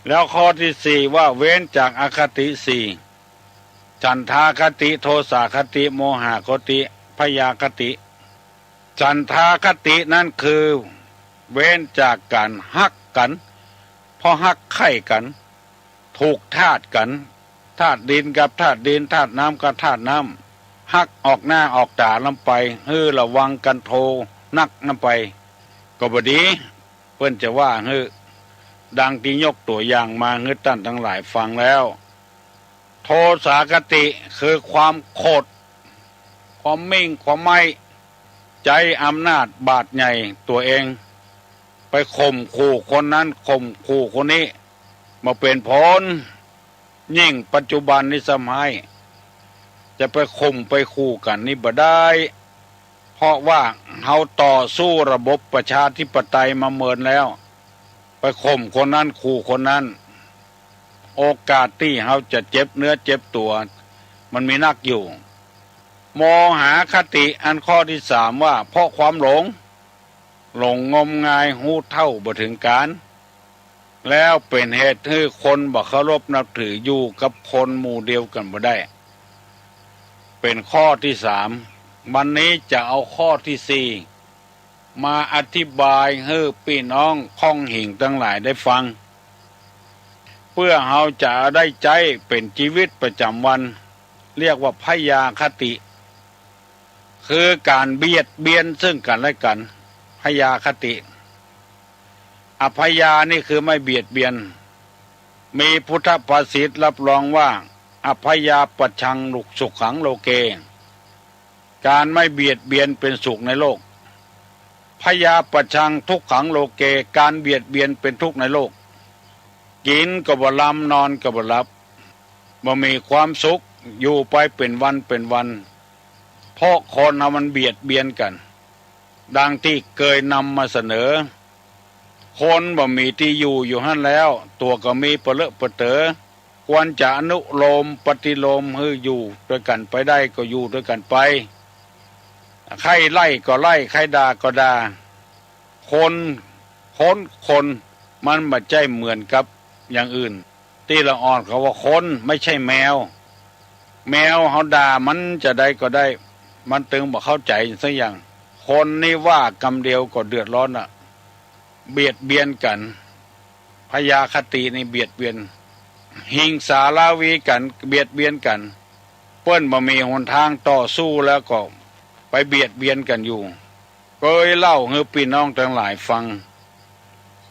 แล้วข้อตี้สี่ว่าเว้นจากอคติสี่ ฉันทาคติ โทสาคติ โมหคติ พยาคติ ฉันทาคตินั้นคือเว้นจากก๋านฮักกั๋น เพราะฮักใค่กั๋น ถูกธาตุกั๋น ธาตุดินกับธาตุดิน ธาตุน้ำกับธาตุน้ำ ฮักออกหน้าออกต๋านำไป หื้อระวังกั๋นโทนักนำไป ก็บ่ดี เปิ้นจะว่าหื้อ ดังตี้ยกตั๋วอย่างมาหื้อต้านตังหลายฟังแล้ว โทสาคติคือความโขด ความมิ่ง ความไม้ ใจ๊อำนาจบาดใหญ่ตั๋วเอง ไปข่มขู่คนนั้นข่มขู่คนนี้ บ่เป๋นผล ยิ่งปัจจุบันนี้ซ้ำฮ้าย จะไปข่มไปขู่กั๋นนี่บ่ได้ เพราะว่าเฮาต่อสู้ระบบประชาธิปไตยมาเมินแล้ว ไปข่มคนนั้นขู่คนนั้น โอกาสตี้เฮาจะเจ็บเนื้อเจ็บตั๋ว มันมีนักอยู่ โมหคติอันข้อตี้สามว่า เพราะความหลง หลงงมงาย ฮู้เท่าบ่เถิงก๋าน แล้วเป๋นเหตุหื้อคนบ่เคารพนับถือ อยู่กับคนหมู่เดียวกั๋นบ่ได้ เป๋นข้อตี้สาม วันนี้จะเอาข้อตี้สี่ มาอธิบายหื้อปี้น้องค่องหิ่งตังหลายได้ฟัง เปื้อเฮาจะได้ใจ๊เป๋นจีวิตประจ๋ำวัน เรียกว่าพยาคติ คือก๋านเบียดเบียนซึ่งกั๋นและกั๋น พยาคติ อพยานี่คือไม่เบียดเบียน มีพุทธภาษิตรับรองว่า อพยาปัชชังสุขังโลเก ก๋านไม่เบียดเบียนเป๋นสุขในโลก พยาปัชชังทุกขังโลเก ก๋านเบียดเบียนเป๋นทุกข์ในโลก กิ๋นก็บ่ลำ นอนก็บ่หลับ บ่มีความสุข อยู่ไปเป๋นวันเป๋นวัน เพราะคนเฮามันเบียดเบียนกั๋น ดังตี้เกยนำมาเสนอ คนบ่มีตี้อยู่อยู่หั้นแล้ว ตั๋วก็มีปะเลอะปะเต๋อ ควรจะอนุโลมปฏิโลมหื้ออยู่ตวยกั๋นไปได้ก็อยู่ตวยกั๋นไป ใค่ไล่ก็ไล่ ใค่ด่าก็ด่า คน คน คน มันบ่ใจ้เหมือนกับอย่างอื่น ตี้ละอ่อนเขาว่าคน ไม่ใช่แมว แมวเฮาด่ามันจะใดก็ได้ มันตึงบ่เข้าใจ๋สักอย่าง คนนี่ว่ากำเดียวก็เดือดร้อนละ เบียดเบียนกั๋น พยาคตินี่เบียดเบียน หิงสาราวีกั๋น เบียดเบียนกั๋น เปิ้นบ่มีหนตางต่อสู้แล้วก็ไปเบียดเบียนกั๋นอยู่ เกยเล่าหื้อปี้น้องตังหลายฟัง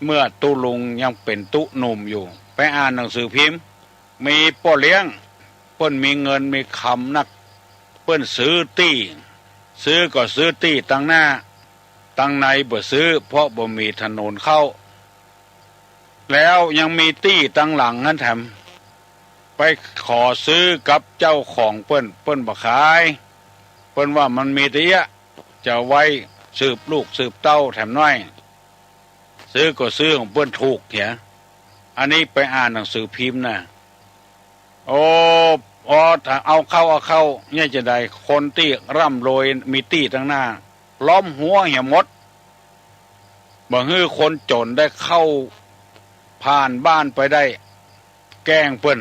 เมื่อตุ๊ลุงยังเป๋นตุ๊หนุ่มอยู่ ไปอ่านหนังสือพิมพ์ มีป้อเลี้ยง เปิ้นมีเงินมีคำนัก เปิ้นซื้อตี้ ซื้อก็ซื้อตี้ตังหน้า ตังในบ่ซื้อ เพราะบ่มีถนนเข้า แล้วยังมีตี้ตังหลังหั้นแถม ไปขอซื้อกับเจ้าของเปิ้น เปิ้นบ่ขาย เปิ้นว่ามันมีตี้เยียะ จะไว้สืบลูกสืบเต้าแถมน้อย ซื้อก็ซื้อของเปิ้นถูกเหีย อันนี้ไปอ่านหนังสือพิมพ์นะ โอ้ โอ้ ถ้าเอาเข้า เอาเข้า เนี่ยจะใด คนตี้ร่ำรวยมีตี้ตังหน้า ล้อมหัวเหียหมด บ่หื้อคนจ๋นได้เข้าผ่านบ้านไปได้ แกล้งเปิ้น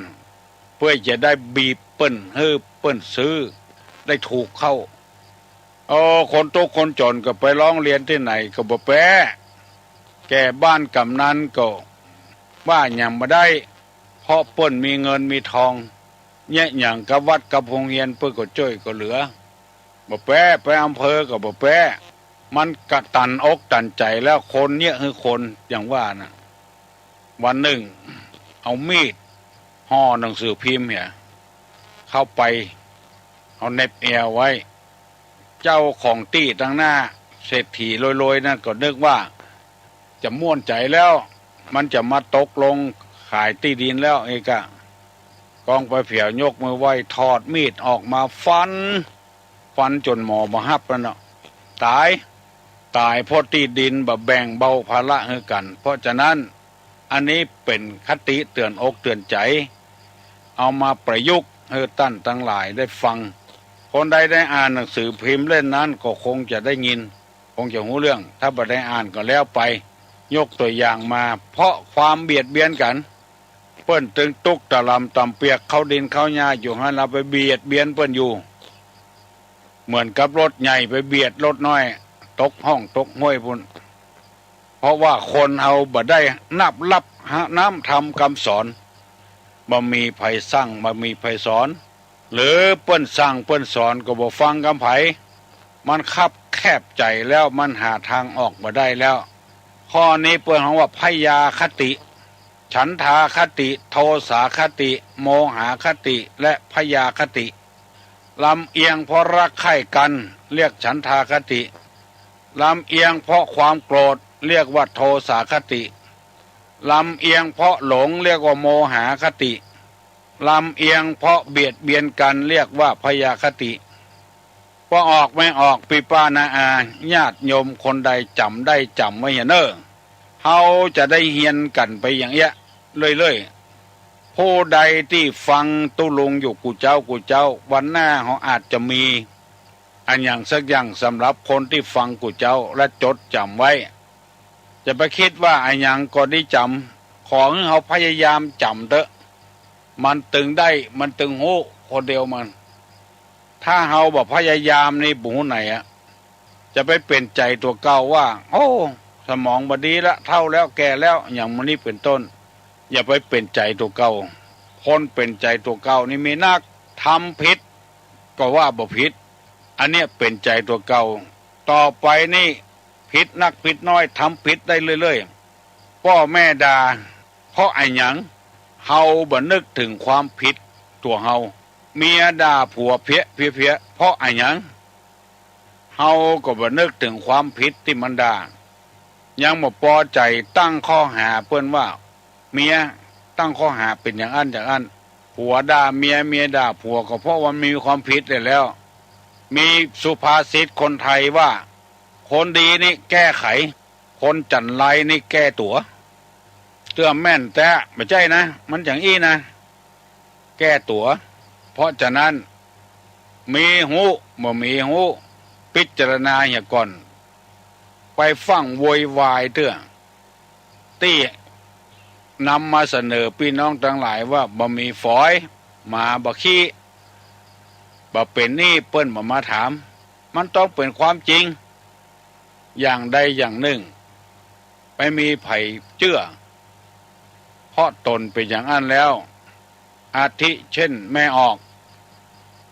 เปื้อจะได้บีบเปิ้น หื้อเปิ้นซื้อ ได้ถูกเข้า เออ คนตุ๊กคนจ๋นก็ไปร้องเรียนตี้ไหนก็บ่แป๊ แก่บ้านกำนันก็ว่าหยังบ่ได้ เพราะเปิ้นมีเงินมีทอง เยียะหยังกับวัดกับโฮงเฮียนเปิ้นก็จ้วยก็เหลือ บ่แป๊ ไปอำเภอก็บ่แป๊ มันกะตันอกตันใจ๋แล้ว คนเยียะหื้อคน อย่างว่าน่ะ วันนึ่ง เอามีดห่อหนังสือพิมพ์เหีย เข้าไป เอาเหน็บแอ่วไว้ เจ้าของตี้ตังหน้า เศรษฐีรวยๆ นั้นก็นึกว่าจะม่วนใจ๋แล้ว มันจะมาตกลงขายตี้ดินแล้ว เอกะ กองไปเผียวยกมือไหว้ ถอดมีดออกมาฟัน ฟันจ๋นหมอบ่ฮับนั่นน่ะ ต๋าย ต๋ายเพราะตี้ดินบ่แบ่งเบาภาระหื้อกั๋น เพราะฉะนั้น อันนี้เป๋นคติเตื๋อนอกเตื๋อนใจ๋ เอามาประยุกต์หื้อต้านตังหลายได้ฟัง คนใดได้อ่านหนังสือพิมพ์เล่มนั้นก็คงจะได้ยิน คงจะฮู้เรื่อง ถ้าบ่ได้อ่านก็แล้วไป ยกตั๋วอย่างมา เพราะความเบียดเบียนกั๋น เปิ้นตึงตุ๊กตะหล่ำต่ำเปียก เข้าดินเข้าหญ้าอยู่หั้น เฮาไปเบียดเบียนเปิ้นอยู่ เหมือนกับรถใหญ่ไปเบียดรถน้อย ตกฮ่องตกห้วยปู้น เพราะว่าคนเฮาบ่ได้นับรับน้ำธรรมกำสอน บ่มีใผสั่ง บ่มีใผสอน หรือเปิ้นสั่งเปิ้นสอนก็บ่ฟังกำใผ มันคับแคบใจ๋แล้ว มันหาตางออกบ่ได้แล้ว ข้อนี้เปิ้นฮ้องว่าพยาคติ ฉันทาคติ โทสาคติ โมหาคติ และพยาคติ ลำเอียงเพราะรักใคร่กั๋น เรียกฉันทาคติ ลำเอียงเพราะความโกรธ เรียกว่าโทสาคติ ลำเอียงเพราะหลง เรียกว่าโมหาคติ ลำเอียงเพราะเบียดเบียนกั๋น เรียกว่าพยาคติ ป้อออกแม่ออก ปี้ป้าน้าอา ญาติโยมคนใดจ๋ำได้จ๋ำไว้เหียเน่อ เฮาจะได้เฮียนกั๋นไปอย่างเอี้ย เรื่อยๆ ผู้ใดตี้ฟังตุ๊ลุงอยู่กู้เจ๊ากู้เจ๊า วันหน้าเฮาอาจจะมี อะหยังสักอย่างสำหรับคนตี้ฟังกู้เจ้าและจดจ๋ำไว้ จะไปกึ๊ดว่าอะหยังก็ดีจ๋ำ ขอหื้อเฮาพยายามจ๋ำเต๊อะ มันตึงได้ มันตึงฮู้คนเดียวมัน ถ้าเฮาบ่พยายามนี่บ่ฮู้ไหนอะ จะไปเป๋นใจ๋ตั๋วเก่าว่า โอ้ สมองบ่ดีละ เฒ่าแล้ว แก่แล้ว อย่างหมู่นี้เป๋นต้น อย่าไปเป๋นใจ๋ตั๋วเก่า คนเป๋นใจ๋ตั๋วเก่านี่มีนัก ทำผิดก็ว่าบ่ผิด อันเนี้ยเป๋นใจ๋ตั๋วเก่า ต่อไปนี่ผิดนักผิดน้อย ทำผิดได้เรื่อยๆ ป้อแม่ด่า เพราะอะหยัง เฮาบ่นึกเถิงความผิดตั๋วเฮา เมียด่าผัวเพี้ยๆๆ เพราะอะหยัง เฮาก็บ่นึกเถิงความผิดตี้มันด่า ยังบ่ปอใจ๋ตั้งข้อหาเปิ้นว่า เมียตั้งข้อหาเป๋นอย่างอั้นอย่างอั้น ผัวด่าเมีย เมียด่าผัว ก็เพราะว่ามีความผิดแหละแล้ว มีสุภาษิตคนไทยว่า คนดีนี่แก้ไข คนจั๋นไรนี่แก้ตั๋ว เตื้อแม่นแต๊ บ่ใจ้นะ มันอย่างอี้นะ แก้ตั๋ว เพราะฉะนั้น มีฮู้บ่มีฮู้ พิจารณาเหียก่อน ไปฟั่งโวยวายเตื้อ ตี้นำมาเสนอปี้น้องตังหลายว่าบ่มีฝอย หมาบ่ขี้ บ่เป๋นนี่เปิ้นบ่มาถาม มันต้องเป๋นความจริง อย่างใดอย่างนึ่ง ไม่มีใผเจื้อ เพราะต๋นเป๋นอย่างอั้นแล้ว อาทิเจ้นแม่ออก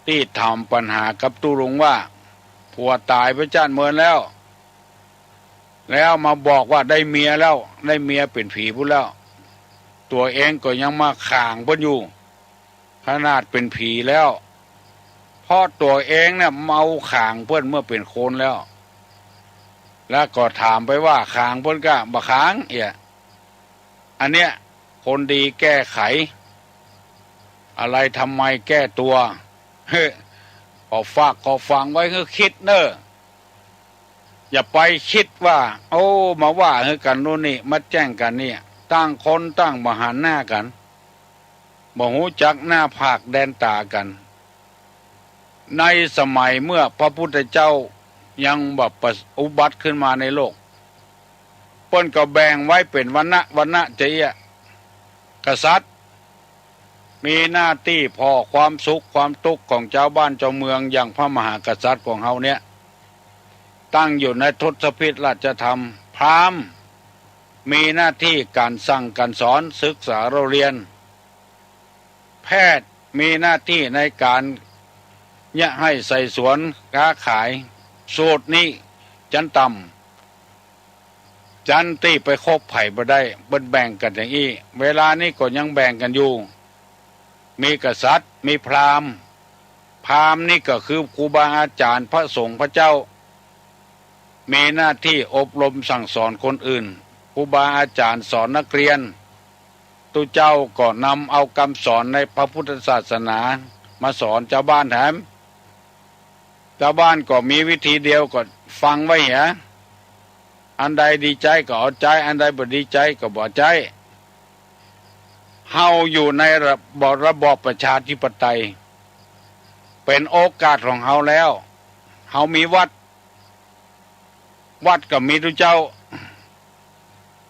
ตี้ถามปัญหากับตุ๊ลุงว่า ผัวต๋ายไปจ้านเมินแล้ว แล้วมาบอกว่าได้เมียแล้ว ได้เมียเป๋นผีปู้นแล้ว ตั๋วเองก็ยังมาข่างเปิ้นอยู่ ขนาดเป๋นผีแล้ว เพราะตั๋วเองเนี่ยเมาข่างเปิ้นเมื่อเป๋นคนแล้ว แล้วก็ถามไปว่าข่างเปิ้นก้า บ่ข่างเอี้ย อันเนี้ยคนดีแก้ไข อะไรทำไมแก้ตั๋ว ขอฝากขอฝังไว้หื้อกึ๊ดเน่อ อย่าไปกึ๊ดว่า โอ้ มาว่าหื้อกั๋นโน่นนี่ มาแจ้งกั๋นนี่ ต่างคนต่างบ่หันหน้ากั๋น บ่ฮู้จักหน้าผากแดนต๋ากั๋น ในสมัยเมื่อพระพุทธเจ้ายังบ่ประอุบัติขึ้นมาในโลก เปิ้นก็แบ่งไว้เป๋นวรรณะ วรรณะจะเอี้ย กษัตริย์ มีหน้าตี้ผ่อความสุขความตุ๊กข์ของจาวบ้านจาวเมือง อย่างพระมหากษัตริย์ของเฮาเนี่ย ตั้งอยู่ในทศพิธราชธรรม พราหมณ์ มีหน้าตี้ก๋านสั่งก๋านสอน ศึกษาเล่าเรียน แพทย์มีหน้าตี้ในก๋านเยียะไฮ่ไถสวน ค้าขาย สูตรนี้จั๊นต่ำ จั๊นตี้ไปคบใผบ่ได้ เปิ้นแบ่งกั๋นอย่างอี้ เวลานี้ก็ยังแบ่งกั๋นอยู่ มีกษัตริย์ มีพราหมณ์ พราหมณ์นี่ก็คือครูบาอาจ๋ารย์ พระสงฆ์ พระเจ้า มีหน้าตี้อบรมสั่งสอนคนอื่น ครูบาอาจ๋ารย์สอนนักเรียน ตุ๊เจ้าก็นำเอากำสอนในพระพุทธศาสนามาสอนจาวบ้านแถม จาวบ้านก็มีวิธีเดียวก็ฟังไว้เหีย อันใดดีใจ๊ก็เอาใจ๊ อันใดบ่ดีใจ๊ก็บ่ใจ๊ เฮาอยู่ในระบอบ ระบอบประชาธิปไตย เป๋นโอกาสของเฮาแล้ว เฮามีวัด วัดก็มีตุ๊เจ้า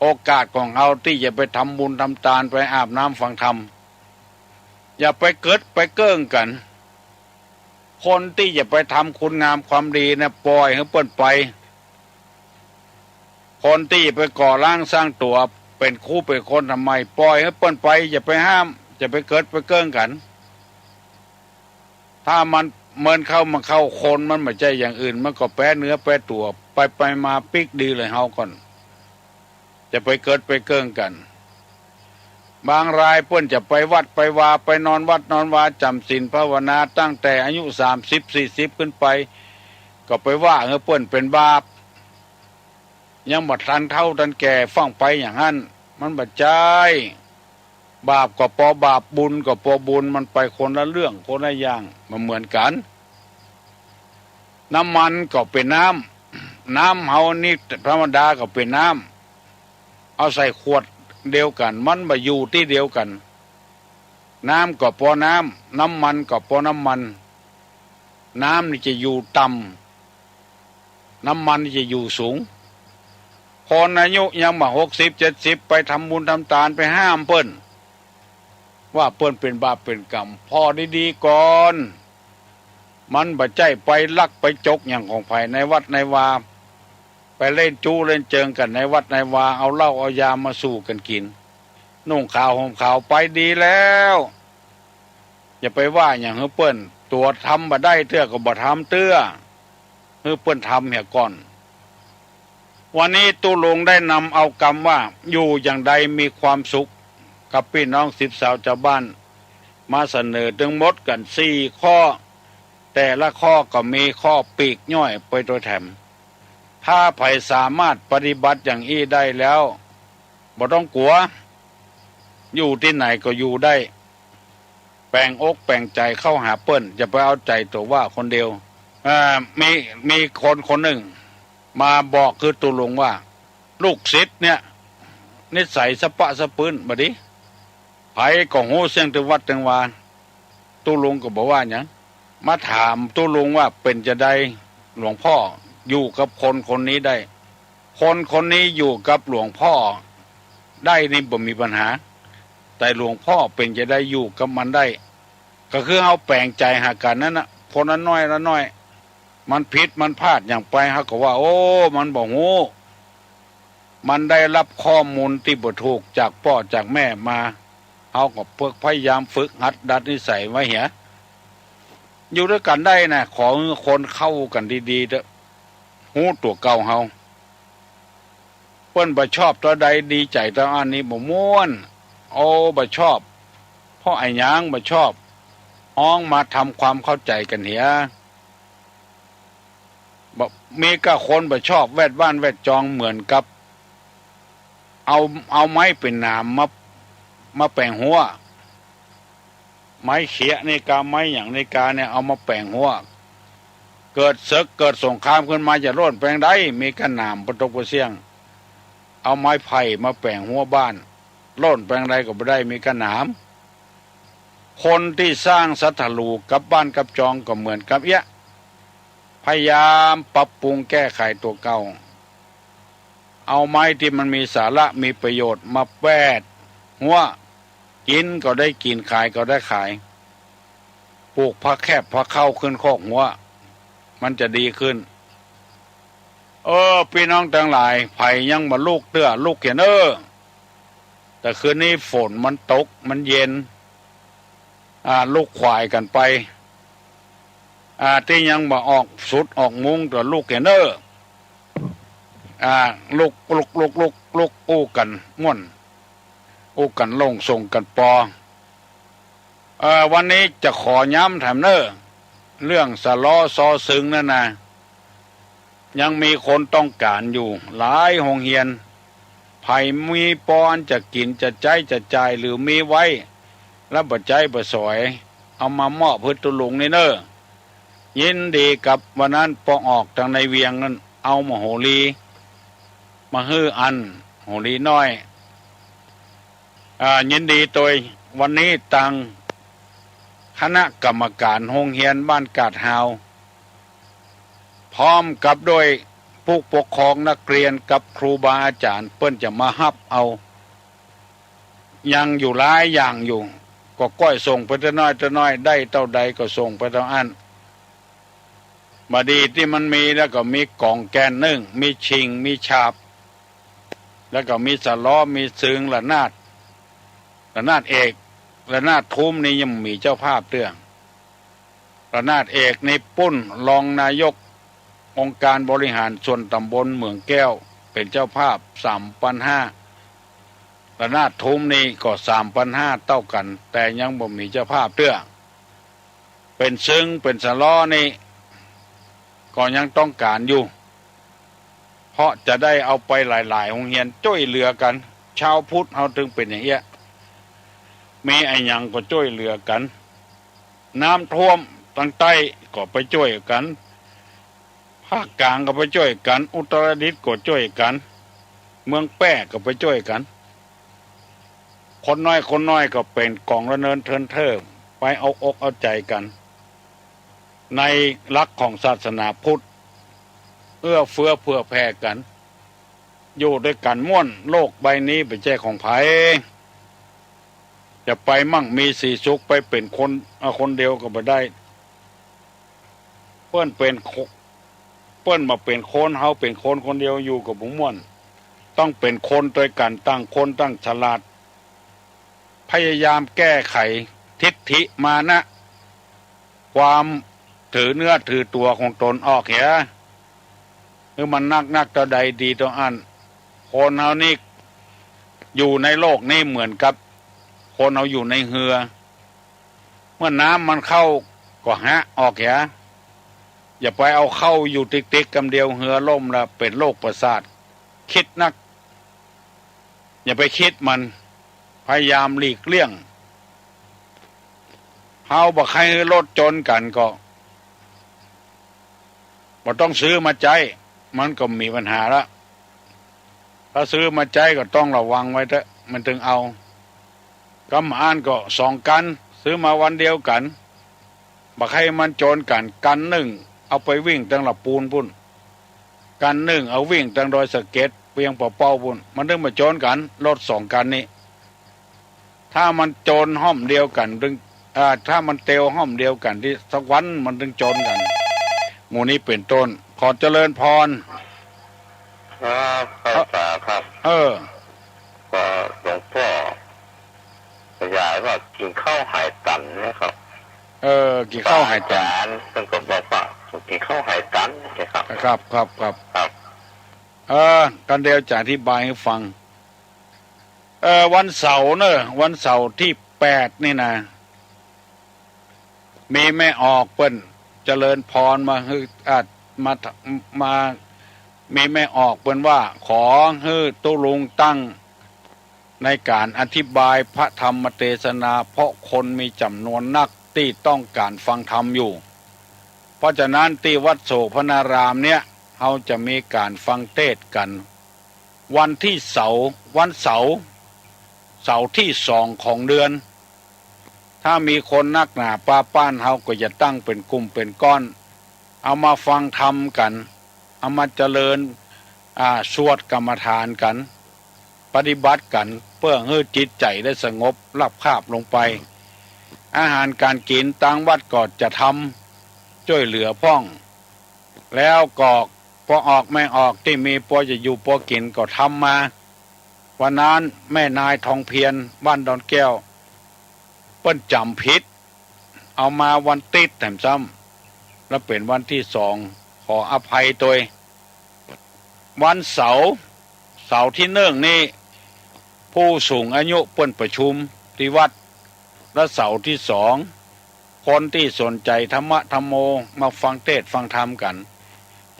โอกาสของเฮาตี้จะไปทำบุญทำตาน ไปอาบน้ำฟังธรรม อย่าไปเกิดไปเกิ่งกั๋น คนตี้จะไปทำคุณงามความดีนะ ป่อยหื้อเปิ้นไป คนตี้จะไปก่อร่างสร้างตั๋ว เป๋นครูเป๋นคนทำไม ป่อยหื้อเปิ้นไป อย่าไปห้าม อย่าไปเกิดไปเกิ่งกั๋น ถ้ามัน เมินเข้ามาเข้าคน มันบ่ใจ้อย่างอื่น มันก็แปเนื้อแปตั๋ว ไปไปมาปิ๊กดีเลยเฮาก่อน จะไปเกิดไปเกิ่งกั๋น บางรายเปิ้นจะไปวัดไปวา ไปนอนวัดนอนวา จ๋ำศีลภาวนาตั้งแต่อายุสามสิบสี่สิบขึ้นไป ก็ไปว่าหื้อเปิ้นเป๋นบาป ยังบ่ทันเฒ่าทันแก่ฟ้องไปอย่างหั้น มันบ่ใจ้ บาปก็ปอบาป บุญก็ปอบุญ มันไปคนละเรื่องคนละอย่าง บ่เหมือนกั๋น น้ำมันก็เป๋นน้ำ น้ำเฮานี่ธรรมดาก็เป๋นน้ำ เอาใส่ขวดเดียวกั๋น มันบ่อยู่ตี้เดียวกั๋น น้ำก็ปอน้ำ น้ำมันก็ปอน้ำมัน น้ำนี่จะอยู่ต่ำ น้ำมันนี่จะอยู่สูง คนอายุยังบ่หกสิบเจ็ดสิบ ไปทำบุญทำตาน ไปห้ามเปิ้น ว่าเปิ้นเป๋นบาปเป๋นกรรม ผ่อดีๆ ก่อน มันบ่ใจ้ไปลักไปจกอย่างของใผในวัดในวา ไปเล่นจู๊เล่นเจิงกั๋นในวัดในวา เอาเหล้าเอายามาสู่กั๋นกิ๋น นุ่งขาวห่มขาวไปดีแล้ว อย่าไปว่าอย่างหื้อเปิ้น ตั๋วทำบ่ได้เตื้อก็บ่ทำเตื้อ หื้อเปิ้นทำเหียก่อน วันนี้ตุ๊ลุงได้นำเอากำว่า อยู่อย่างใดมีความสุข กับปี้น้องสิทธิ์สาวจาวบ้าน มาเสนอตึงหมดกั๋นสี่ข้อ แต่ละข้อก็มีข้อปลีกย่อยไปโตยแถม ถ้าใผสามารถปฏิบัติอย่างอี้ได้แล้ว บ่ต้องกั๋ว อยู่ตี้ไหนก็อยู่ได้ แป๋งอกแป๋งใจ๋เข้าหาเปิ้น อย่าไปเอาใจ๋ตั๋วว่าคนเดียว อ่า มี มีคนคนนึ่งมาบอกคือตุ๊ลุงว่า ลูกศิษย์เนี่ย นิสัยสะปะสะปื้นบ่ดี ใผก็ฮู้เสี้ยงตึงวัดตึงวา ตุ๊ลุงก็บ่ว่าหยัง มาถามตุ๊ลุงว่าเป๋นจาใดหลวงพ่ออยู่กับคนคนนี้ได้ คนคนนี้อยู่กับหลวงพ่อได้นี่บ่มีปัญหา แต่หลวงพ่อเป๋นจาใดอยู่กับมันได้ ก็คือเฮาแป๋งใจ๋หากั๋นนั้นน่ะ คนละน้อยละน้อย มันผิดมันพลาดอย่างไป เฮาก็ว่า โอ้ มันบ่ฮู้ มันได้รับข้อมูลตี้บ่ถูกจากป้อจากแม่มา เฮาก็เพิกพยายามฝึกหัดดัดนิสัยไว้เหีย อยู่ตวยกั๋นได้นะ ขอหื้อคนเข้ากั๋นดีๆ เต๊อะ ฮู้ตั๋วเก่าเฮา เปิ้นบ่ชอบตอใดดีใจ๋ตออั้นนี่บ่ม่วน โอ้ บ่ชอบ เพราะอะหยังบ่ชอบ ฮ้องมาทำความเข้าใจ๋กั๋นเหีย บ่ มีก้าคนบ่ชอบแวดบ้านแวดจองเหมือนกับ เอา เอาไม้เป๋นหนามมา มาแป๋งฮั้ว ไม้เขียะนี่กา ไม้หยังนี่กาเนี่ย เอามาแป๋งฮั้ว เกิดศึกเกิดสงครามขึ้นมาจะโล่นแป๋งใด มีก้าหนามปะตกปะเสี้ยง เอาไม้ไผ่มาแป๋งฮั้วบ้าน โล่นแป๋งใดก็บ่ได้ มีก้าหนาม คนตี้สร้างศัตรูกับบ้านกับจองก็เหมือนกับเอี้ยะ พยายามปรับปรุงแก้ไขตั๋วเก่า เอาไม้ตี้มันมีสาระมีประโยชน์มาแวดฮั้ว กิ๋นก็ได้กิ๋น ขายก็ได้ขาย ปลูกผักแคบผักเข้าขึ้นคอกฮั้ว มันจะดีขึ้น เออ ปี้น้องตังหลาย ใผยังบ่ลุกเตื้อ ลุกเหียเน่อ แต่คืนนี้ฝนมันตก มันเย็น อ่า ลุกขวายกั๋นไป อ่า ตี้ยังบ่ออกสุดออกมุ้งเตื้อ ลุกเหียเน่อ อ่า ลุก ลุก ลุก ลุก ลุก อู้กั๋นม่วน อู้กั๋นโล่งส่งกั๋นปอ เอ่อ วันนี้จะขอย้ำแถมเน่อ เรื่องสะเลาะซอซึงนั่นนะ ยังมีคนต้องก๋านอยู่หลายโฮงเฮียน ใผมีปออันจะกิ๋นจะใจ๊จะจ่ายหรือมีไว้ แล้วบ่ใจ๊บ่สอย เอามามอบหื้อตุ๊ลุงนี่เน่อ ยินดีกับ วันนั้นปอออกตังในเวียงนั้น เอามโหรีมาหื้ออัน โหรีน้อย อ่า ยินดีตวย วันนี้ตังคณะกรรมก๋านโฮงเฮียนบ้านกาดฮาว พร้อมกับด้วยผู้ปกครองนักเรียนกับครูบาอาจ๋ารย์ เปิ้นจะมาฮับเอา ยังอยู่หลายอย่างอยู่ ก็ก้อยส่งไปเต้าน้อยเต้าน้อย ได้เต้าใดก็ส่งไปเต้าอั้น บ่ดีตี้มันมีแล้วก็มีก๋องแก่นนึ่ง มีชิง มีฉาบ แล้วก็มีสะเลาะ มีซึง ระนาด ระนาดเอก ระนาดทุ้มนี่ยังบ่มีเจ้าภาพเตื้อ ระนาดเอกนี่ปุ้นรองนายกองค์การบริหารส่วนตำบลเหมืองแก้วเป๋นเจ้าภาพ สามปันห้า ระนาดทุ้มนี่ก็ สามปันห้า เต้ากั๋น แต่ยังบ่มีเจ้าภาพเตื้อ เป๋นซึง เป๋นสะเลาะนี่ ก็ยังต้องก๋านอยู่ เพราะจะได้เอาไปหลายๆ โฮงเฮียน จ้วยเหลือกั๋น ชาวพุทธเฮาตึงเป๋นอย่างเอี้ย มีอะหยังก็จ้วยเหลือกั๋น น้ำท่วมตางใต้ก็ไปจ้วยกั๋น ภาคกลางก็ไปจ้วยกั๋น อุตรดิตถ์ก็จ้วยกั๋น เมืองแป้ก็ไปจ้วยกั๋น คนน้อยคนน้อยก็เป๋นก๋องระเนินเทินเทิ่ม ไปเอาอกเอาใจ๋กั๋น ในหลักของศาสนาพุทธ เอื้อเฟื้อเผื่อแผ่กั๋น อยู่ตวยกั๋นม่วน โลกใบนี้บ่ใจ้ของใผ จะไปมั่งมีสีสุข ไปเป๋นคน อ่า คนเดียวก็บ่ได้ เปิ้นเป๋นโค- เปิ้นบ่าเป๋นคน เฮาเป๋นคนคนเดียวอยู่ก็บ่ม่วน ต้องเป๋นคนตวยกั๋น ต่างคนต่างฉลาด พยายามแก้ไขทิฐิมานะ ความถือเนื้อถือตั๋วของตนออกเหีย หื้อมันนักๆ เต้าใดดีเต้าอั้น คนเฮานี่อยู่ในโลกนี้เหมือนกับคนเฮาอยู่ในเฮือ เมื่อน้ำมันเข้าก็หะออกเหีย อย่าไปเอาเข้าอยู่ติกๆ กำเดียว เฮือล่มแล้วเป๋นโรคประสาท กึ๊ดนัก อย่าไปกึ๊ดมัน พยายามหลีกเลี่ยง เฮาบ่ใค่หื้อรถจนกั๋นก็ บ่ต้องซื้อมาใจ๊ มันก็บ่มีปัญหาละ ถ้าซื้อมาใจ๊ก็ต้องระวังไว้เต๊อะ มันตึงเอา กำอั้นก็สองคัน ซื้อมาวันเดียวกั๋น บ่ใค่มันจนกั๋น คันนึ่งเอาไปวิ่งตังละปูนปู้น คันนึ่งเอาวิ่งตังดอยสะเก็ด เวียงป่าเป้าปู้น มันตึงบ่จนกั๋น รถสองคันนี้ ถ้ามันจนฮ่อมเดียวกั๋นตึง อ่า ถ้ามันเตียวฮ่อมเดียวกั๋นตี้สักวันมันตึงจนกั๋น หมู่นี้เป๋นต้น ขอเจริญพร ครับ ครับ ครับ เออ ก็หลวงป้อขยายว่ากิ๋นข้าวหายตันนะครับ เออ กิ๋นข้าวหายตัน อาจ๋ารย์เปิ้นก็บอกว่ากิ๋นข้าวหายตันนะครับ ครับ ครับ ครับ ครับ เออ กั๋นเดี๋ยวจะอธิบายหื้อฟัง เออ วันเสาร์เน่อ วันเสาร์ตี้แปดนี่นะ มีแม่ออกเปิ้นเจริญพรมาหื้อ อ่า มา มา มีแม่ออกเปิ้นว่า ขอหื้อตุ๊ลุงตั้งในก๋านอธิบายพระธรรมเตสนา เพราะคนมีจ๋ำนวนนักตี้ต้องก๋านฟังธรรมอยู่ เพราะฉะนั้นตี้วัดโสภณารามเนี่ย เฮาจะมีก๋านฟังเตสน์กั๋น วันตี้เสาร์ วันเสาร์ เสาร์ตี้สองของเดือน ถ้ามีคนนักหนาป้าป้าน เฮาก็จะตั้งเป๋นกลุ่มเป๋นก้อน เอามาฟังธรรมกั๋น เอามาเจริญ อ่า สวดกรรมฐานกั๋น ปฏิบัติกั๋น เปื้อหื้อจิตใจ๋ได้สงบราบคาบลงไป อาหารก๋านกิ๋นตางวัดก็จะทำจ้วยเหลือพ่อง แล้วก็ปอออกแม่ออกตี้มีปอจะอยู่ปอกิ๋นก็ทำมา วันนั้นแม่นายทองเพียร บ้านดอนแก้ว เปิ้นจ๋ำผิด เอามาวันติ๊ดแถมซ้ำ แล้วเป๋นวันตี้สอง ขออภัยตวย วันเสาร์ เสาร์ตี้นึ่งนี่ ผู้สูงอายุเปิ้นประชุมตี้วัด และเสาร์ตี้สอง คนตี้สนใจ๋ธรรมะธัมโม มาฟังเตสน์ฟังธรรมกั๋น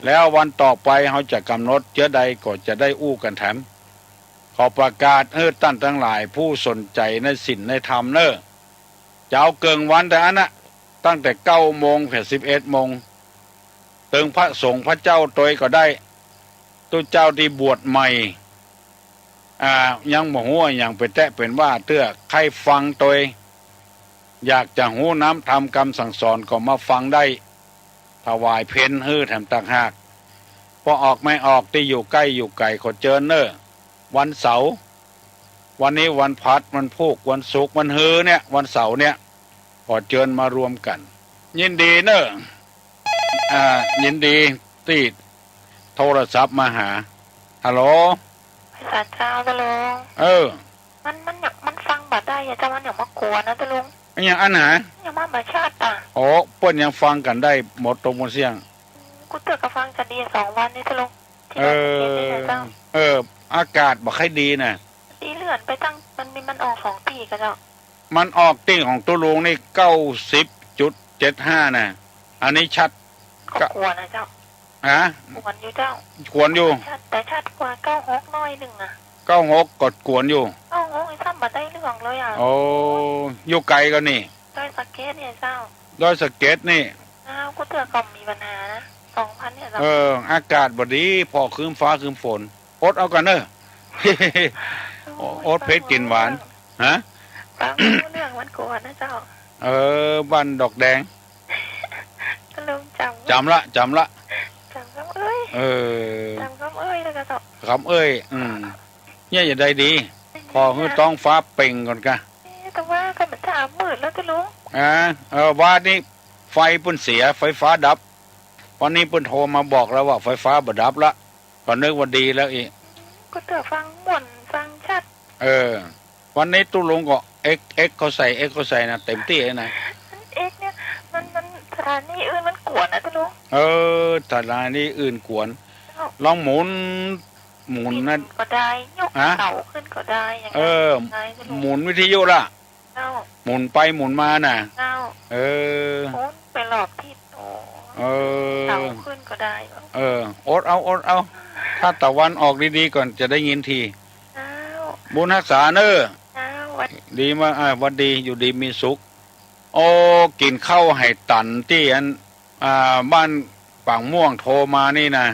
แล้ววันต่อไปเฮาจะก๋ำหนดเจื้อใดก็จะได้อู้กั๋นแถม ขอประกาศหื้อต้านตังหลายผู้สนใจ๋ในศีลในธรรมเน่อ จะเอาเกิ่งวันแต่อันนะ ตั้งแต่เก้าโมงเถิงสิบเอ็ดโมง เถิงพระสงฆ์พระเจ้าตวยก็ได้ ตุ๊เจ้าตี้บวชใหม่ อ่า ยังบ่ฮู้อะหยังเป๋นแต๊เป๋นว่าเตื้อ ใค่ฟังตวย อยากจะฮู้น้ำธรรมกำสั่งสอนก็มาฟังได้ ถวายเพลหื้อแถมต่างหาก ป้อออกแม่ออกตี้อยู่ใก้อยู่ไก๋ขอเจิญเน่อ วันเสาร์ วันนี้วันพฤหัส วันพูก วันศุกร์ วันฮือเนี่ย วันเสาร์เนี่ย ขอเจิญมารวมกั๋น ยินดีเน่อ อ่า ยินดีตี้โทรศัพท์มาหา ฮัลโหล สาเจ้าตะลุง เออ มัน มันอย่าง มันฟังบ่ได้อะเจ้า มันอย่างมากวนนะตะลุง อะหยังอั้นหนา อย่างมาบ่ชัดอะ โอ้ เปิ้นยังฟังกั๋นได้หมดตรงหมดเสี้ยง กูเตื้อก็ฟังกั๋นดีสองวันนี้ตะลุง ตี้ เออ ว่าเห็นนี่นะเจ้า เออ อากาศบ่ใค่ดีนะ ตี้เลื่อนไปตั้ง มันมี มันออกสองตี้ก่อเจ้า มันออกตี้ของตุ๊ลุงนี่ เก้าสิบจุดเจ็ดห้า นะ อันนี้ชัด ก็กวนนะเจ้า ฮะ กวนอยู่เจ้า กวนอยู่ ชัด แต่ชัดกว่าเก้าหกหน้อยนึ่งอะ เก้าหกก็กวนอยู่ เก้าหกนี่ซ้ำบ่ได้เรื่องเลยอะ โอ้ อยู่ไก๋ก่อนี่ ดอยสะเก็ดเนี่ยเจ้า ดอยสะเก็ดนี่ อ้าว กูเตื้อก็มีปัญหานะ สองวันเนี่ยเจ้า เออ อากาศบ่ดี ผ่อครึ้มฟ้าครึ้มฝน อดเอาก่อนเน่อ โอ้ย อดเผ็ดกิ๋นหวาน ฮะ ฟังบ่ฮู้เรื่องมันกวนนะเจ้า เออ บ้านดอกแดง ตะลุงจ๋ำ จ๋ำละ จ๋ำละ จ๋ำกำเอ้ย เออ จ๋ำกำเอ้ยแล้วก็เจ้า กำเอ้ย อืม เนี่ยจะได้ดี ผ่อหื้อต๊องฟ้าเป่งก่อนกะ เอ๊ะ แต่ว่าก็มันสามหมื่นแล้วตะลุง อ่า เออ วานนี้ไฟเปิ้นเสีย ไฟฟ้าดับ วันนี้เปิ้นโทรมาบอกแล้วว่าไฟฟ้าบ่ดับละ ก็นึกว่าดีแล้วอี้ ก็เตื้อฟังม่วนฟังชัด เออ วันนี้ตุ๊ลุงก็เอ็ก เอ็กเขาใส่ เอ็กเขาใส่นะ เต็มตี้เลยนะ เอ็กเนี่ย มัน มันสถานีอื่นมันกวนนะตะลุง เออ สถานีอื่นกวน เอ้า ลองหมุน หมุนนะ ก็ได้ ยก ฮะ เสาขึ้นก็ได้ อย่างนั้น เออ ได้ตะลุง หมุนวิทยุล่ะ เจ้า หมุนไปหมุนมาน่ะ เจ้า เออ หมุนไปรอบทิศ โอ้ เออ เสาขึ้นก็ได้ เออ อดเอา อดเอา ถ้าตะวันออกดีๆ ก่อนจะได้ยินที เจ้า บุญฮักษาเน่อ เจ้า หวัด ดีมา อ่า หวัดดี อยู่ดีมีสุข โอ้ กิ๋นข้าวไหตันตี้อัน อ่า บ้านปางม่วงโทรมานี่นะ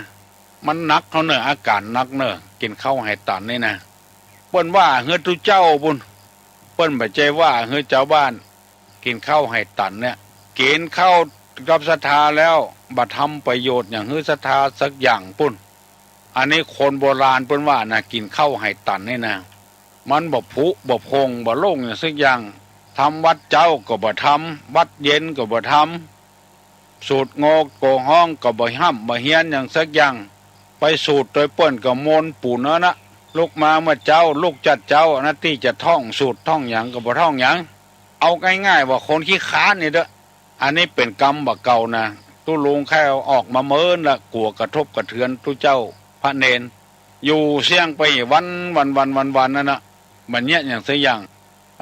มันหนักเขาเน่อ อาก๋านหนักเน่อ กิ๋นข้าวไหตันนี่นะ เปิ้นว่าหื้อตุ๊เจ้าปุ้น เปิ้นบ่ใจ้ว่าหื้อจาวบ้าน กิ๋นข้าวไหตันเนี่ย กิ๋นข้าวกับศรัทธาแล้ว บ่ทำประโยชน์หยังหื้อศรัทธาสักอย่างปุ้น อันนี้คนโบราณเปิ้นว่านะ กิ๋นข้าวไหตันนี่นะ มันบ่ผุบ่พง บ่โล่งหยังสักอย่าง ทำวัตรเจ๊าก็บ่ทำ วัตรเย็นก็บ่ทำ สูตรโงโกฮ้องก็บ่ฮ่ำบ่เฮียนหยังสักอย่าง ไปสูตรโตยเปิ้นก็มนต์ปู๋นเน่อนะ ลุกมาเมื่อเจ๊า ลุกจัดเจ๊า อันนั้นตี้จะท่องสูตรท่องหยังก็บ่ท่องหยัง เอาง่ายๆ ว่าคนขี้คร้านนี่เต๊อะ อันนี้เป๋นกรรมบ่าเก่านะ ตุ๊ลุงแค่เอาออกมาเมินละ กั๋วกระทบกระเทือนตุ๊เจ้าพระเณร อยู่เสี้ยงไปวัน วัน วัน วัน วันนั่นนะ บ่เยียะหยังสักอย่าง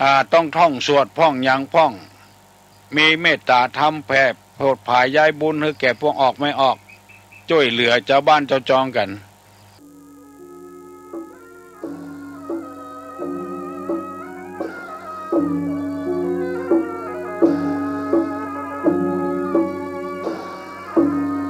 อ่า ต้องท่องสวดพ่องหยังพ่อง มีเมตตาธรรมแผ่โผดผายย้ายบุญหื้อแก่พวกออกแม่ออก จ้วยเหลือจาวบ้านจาวจองกั๋น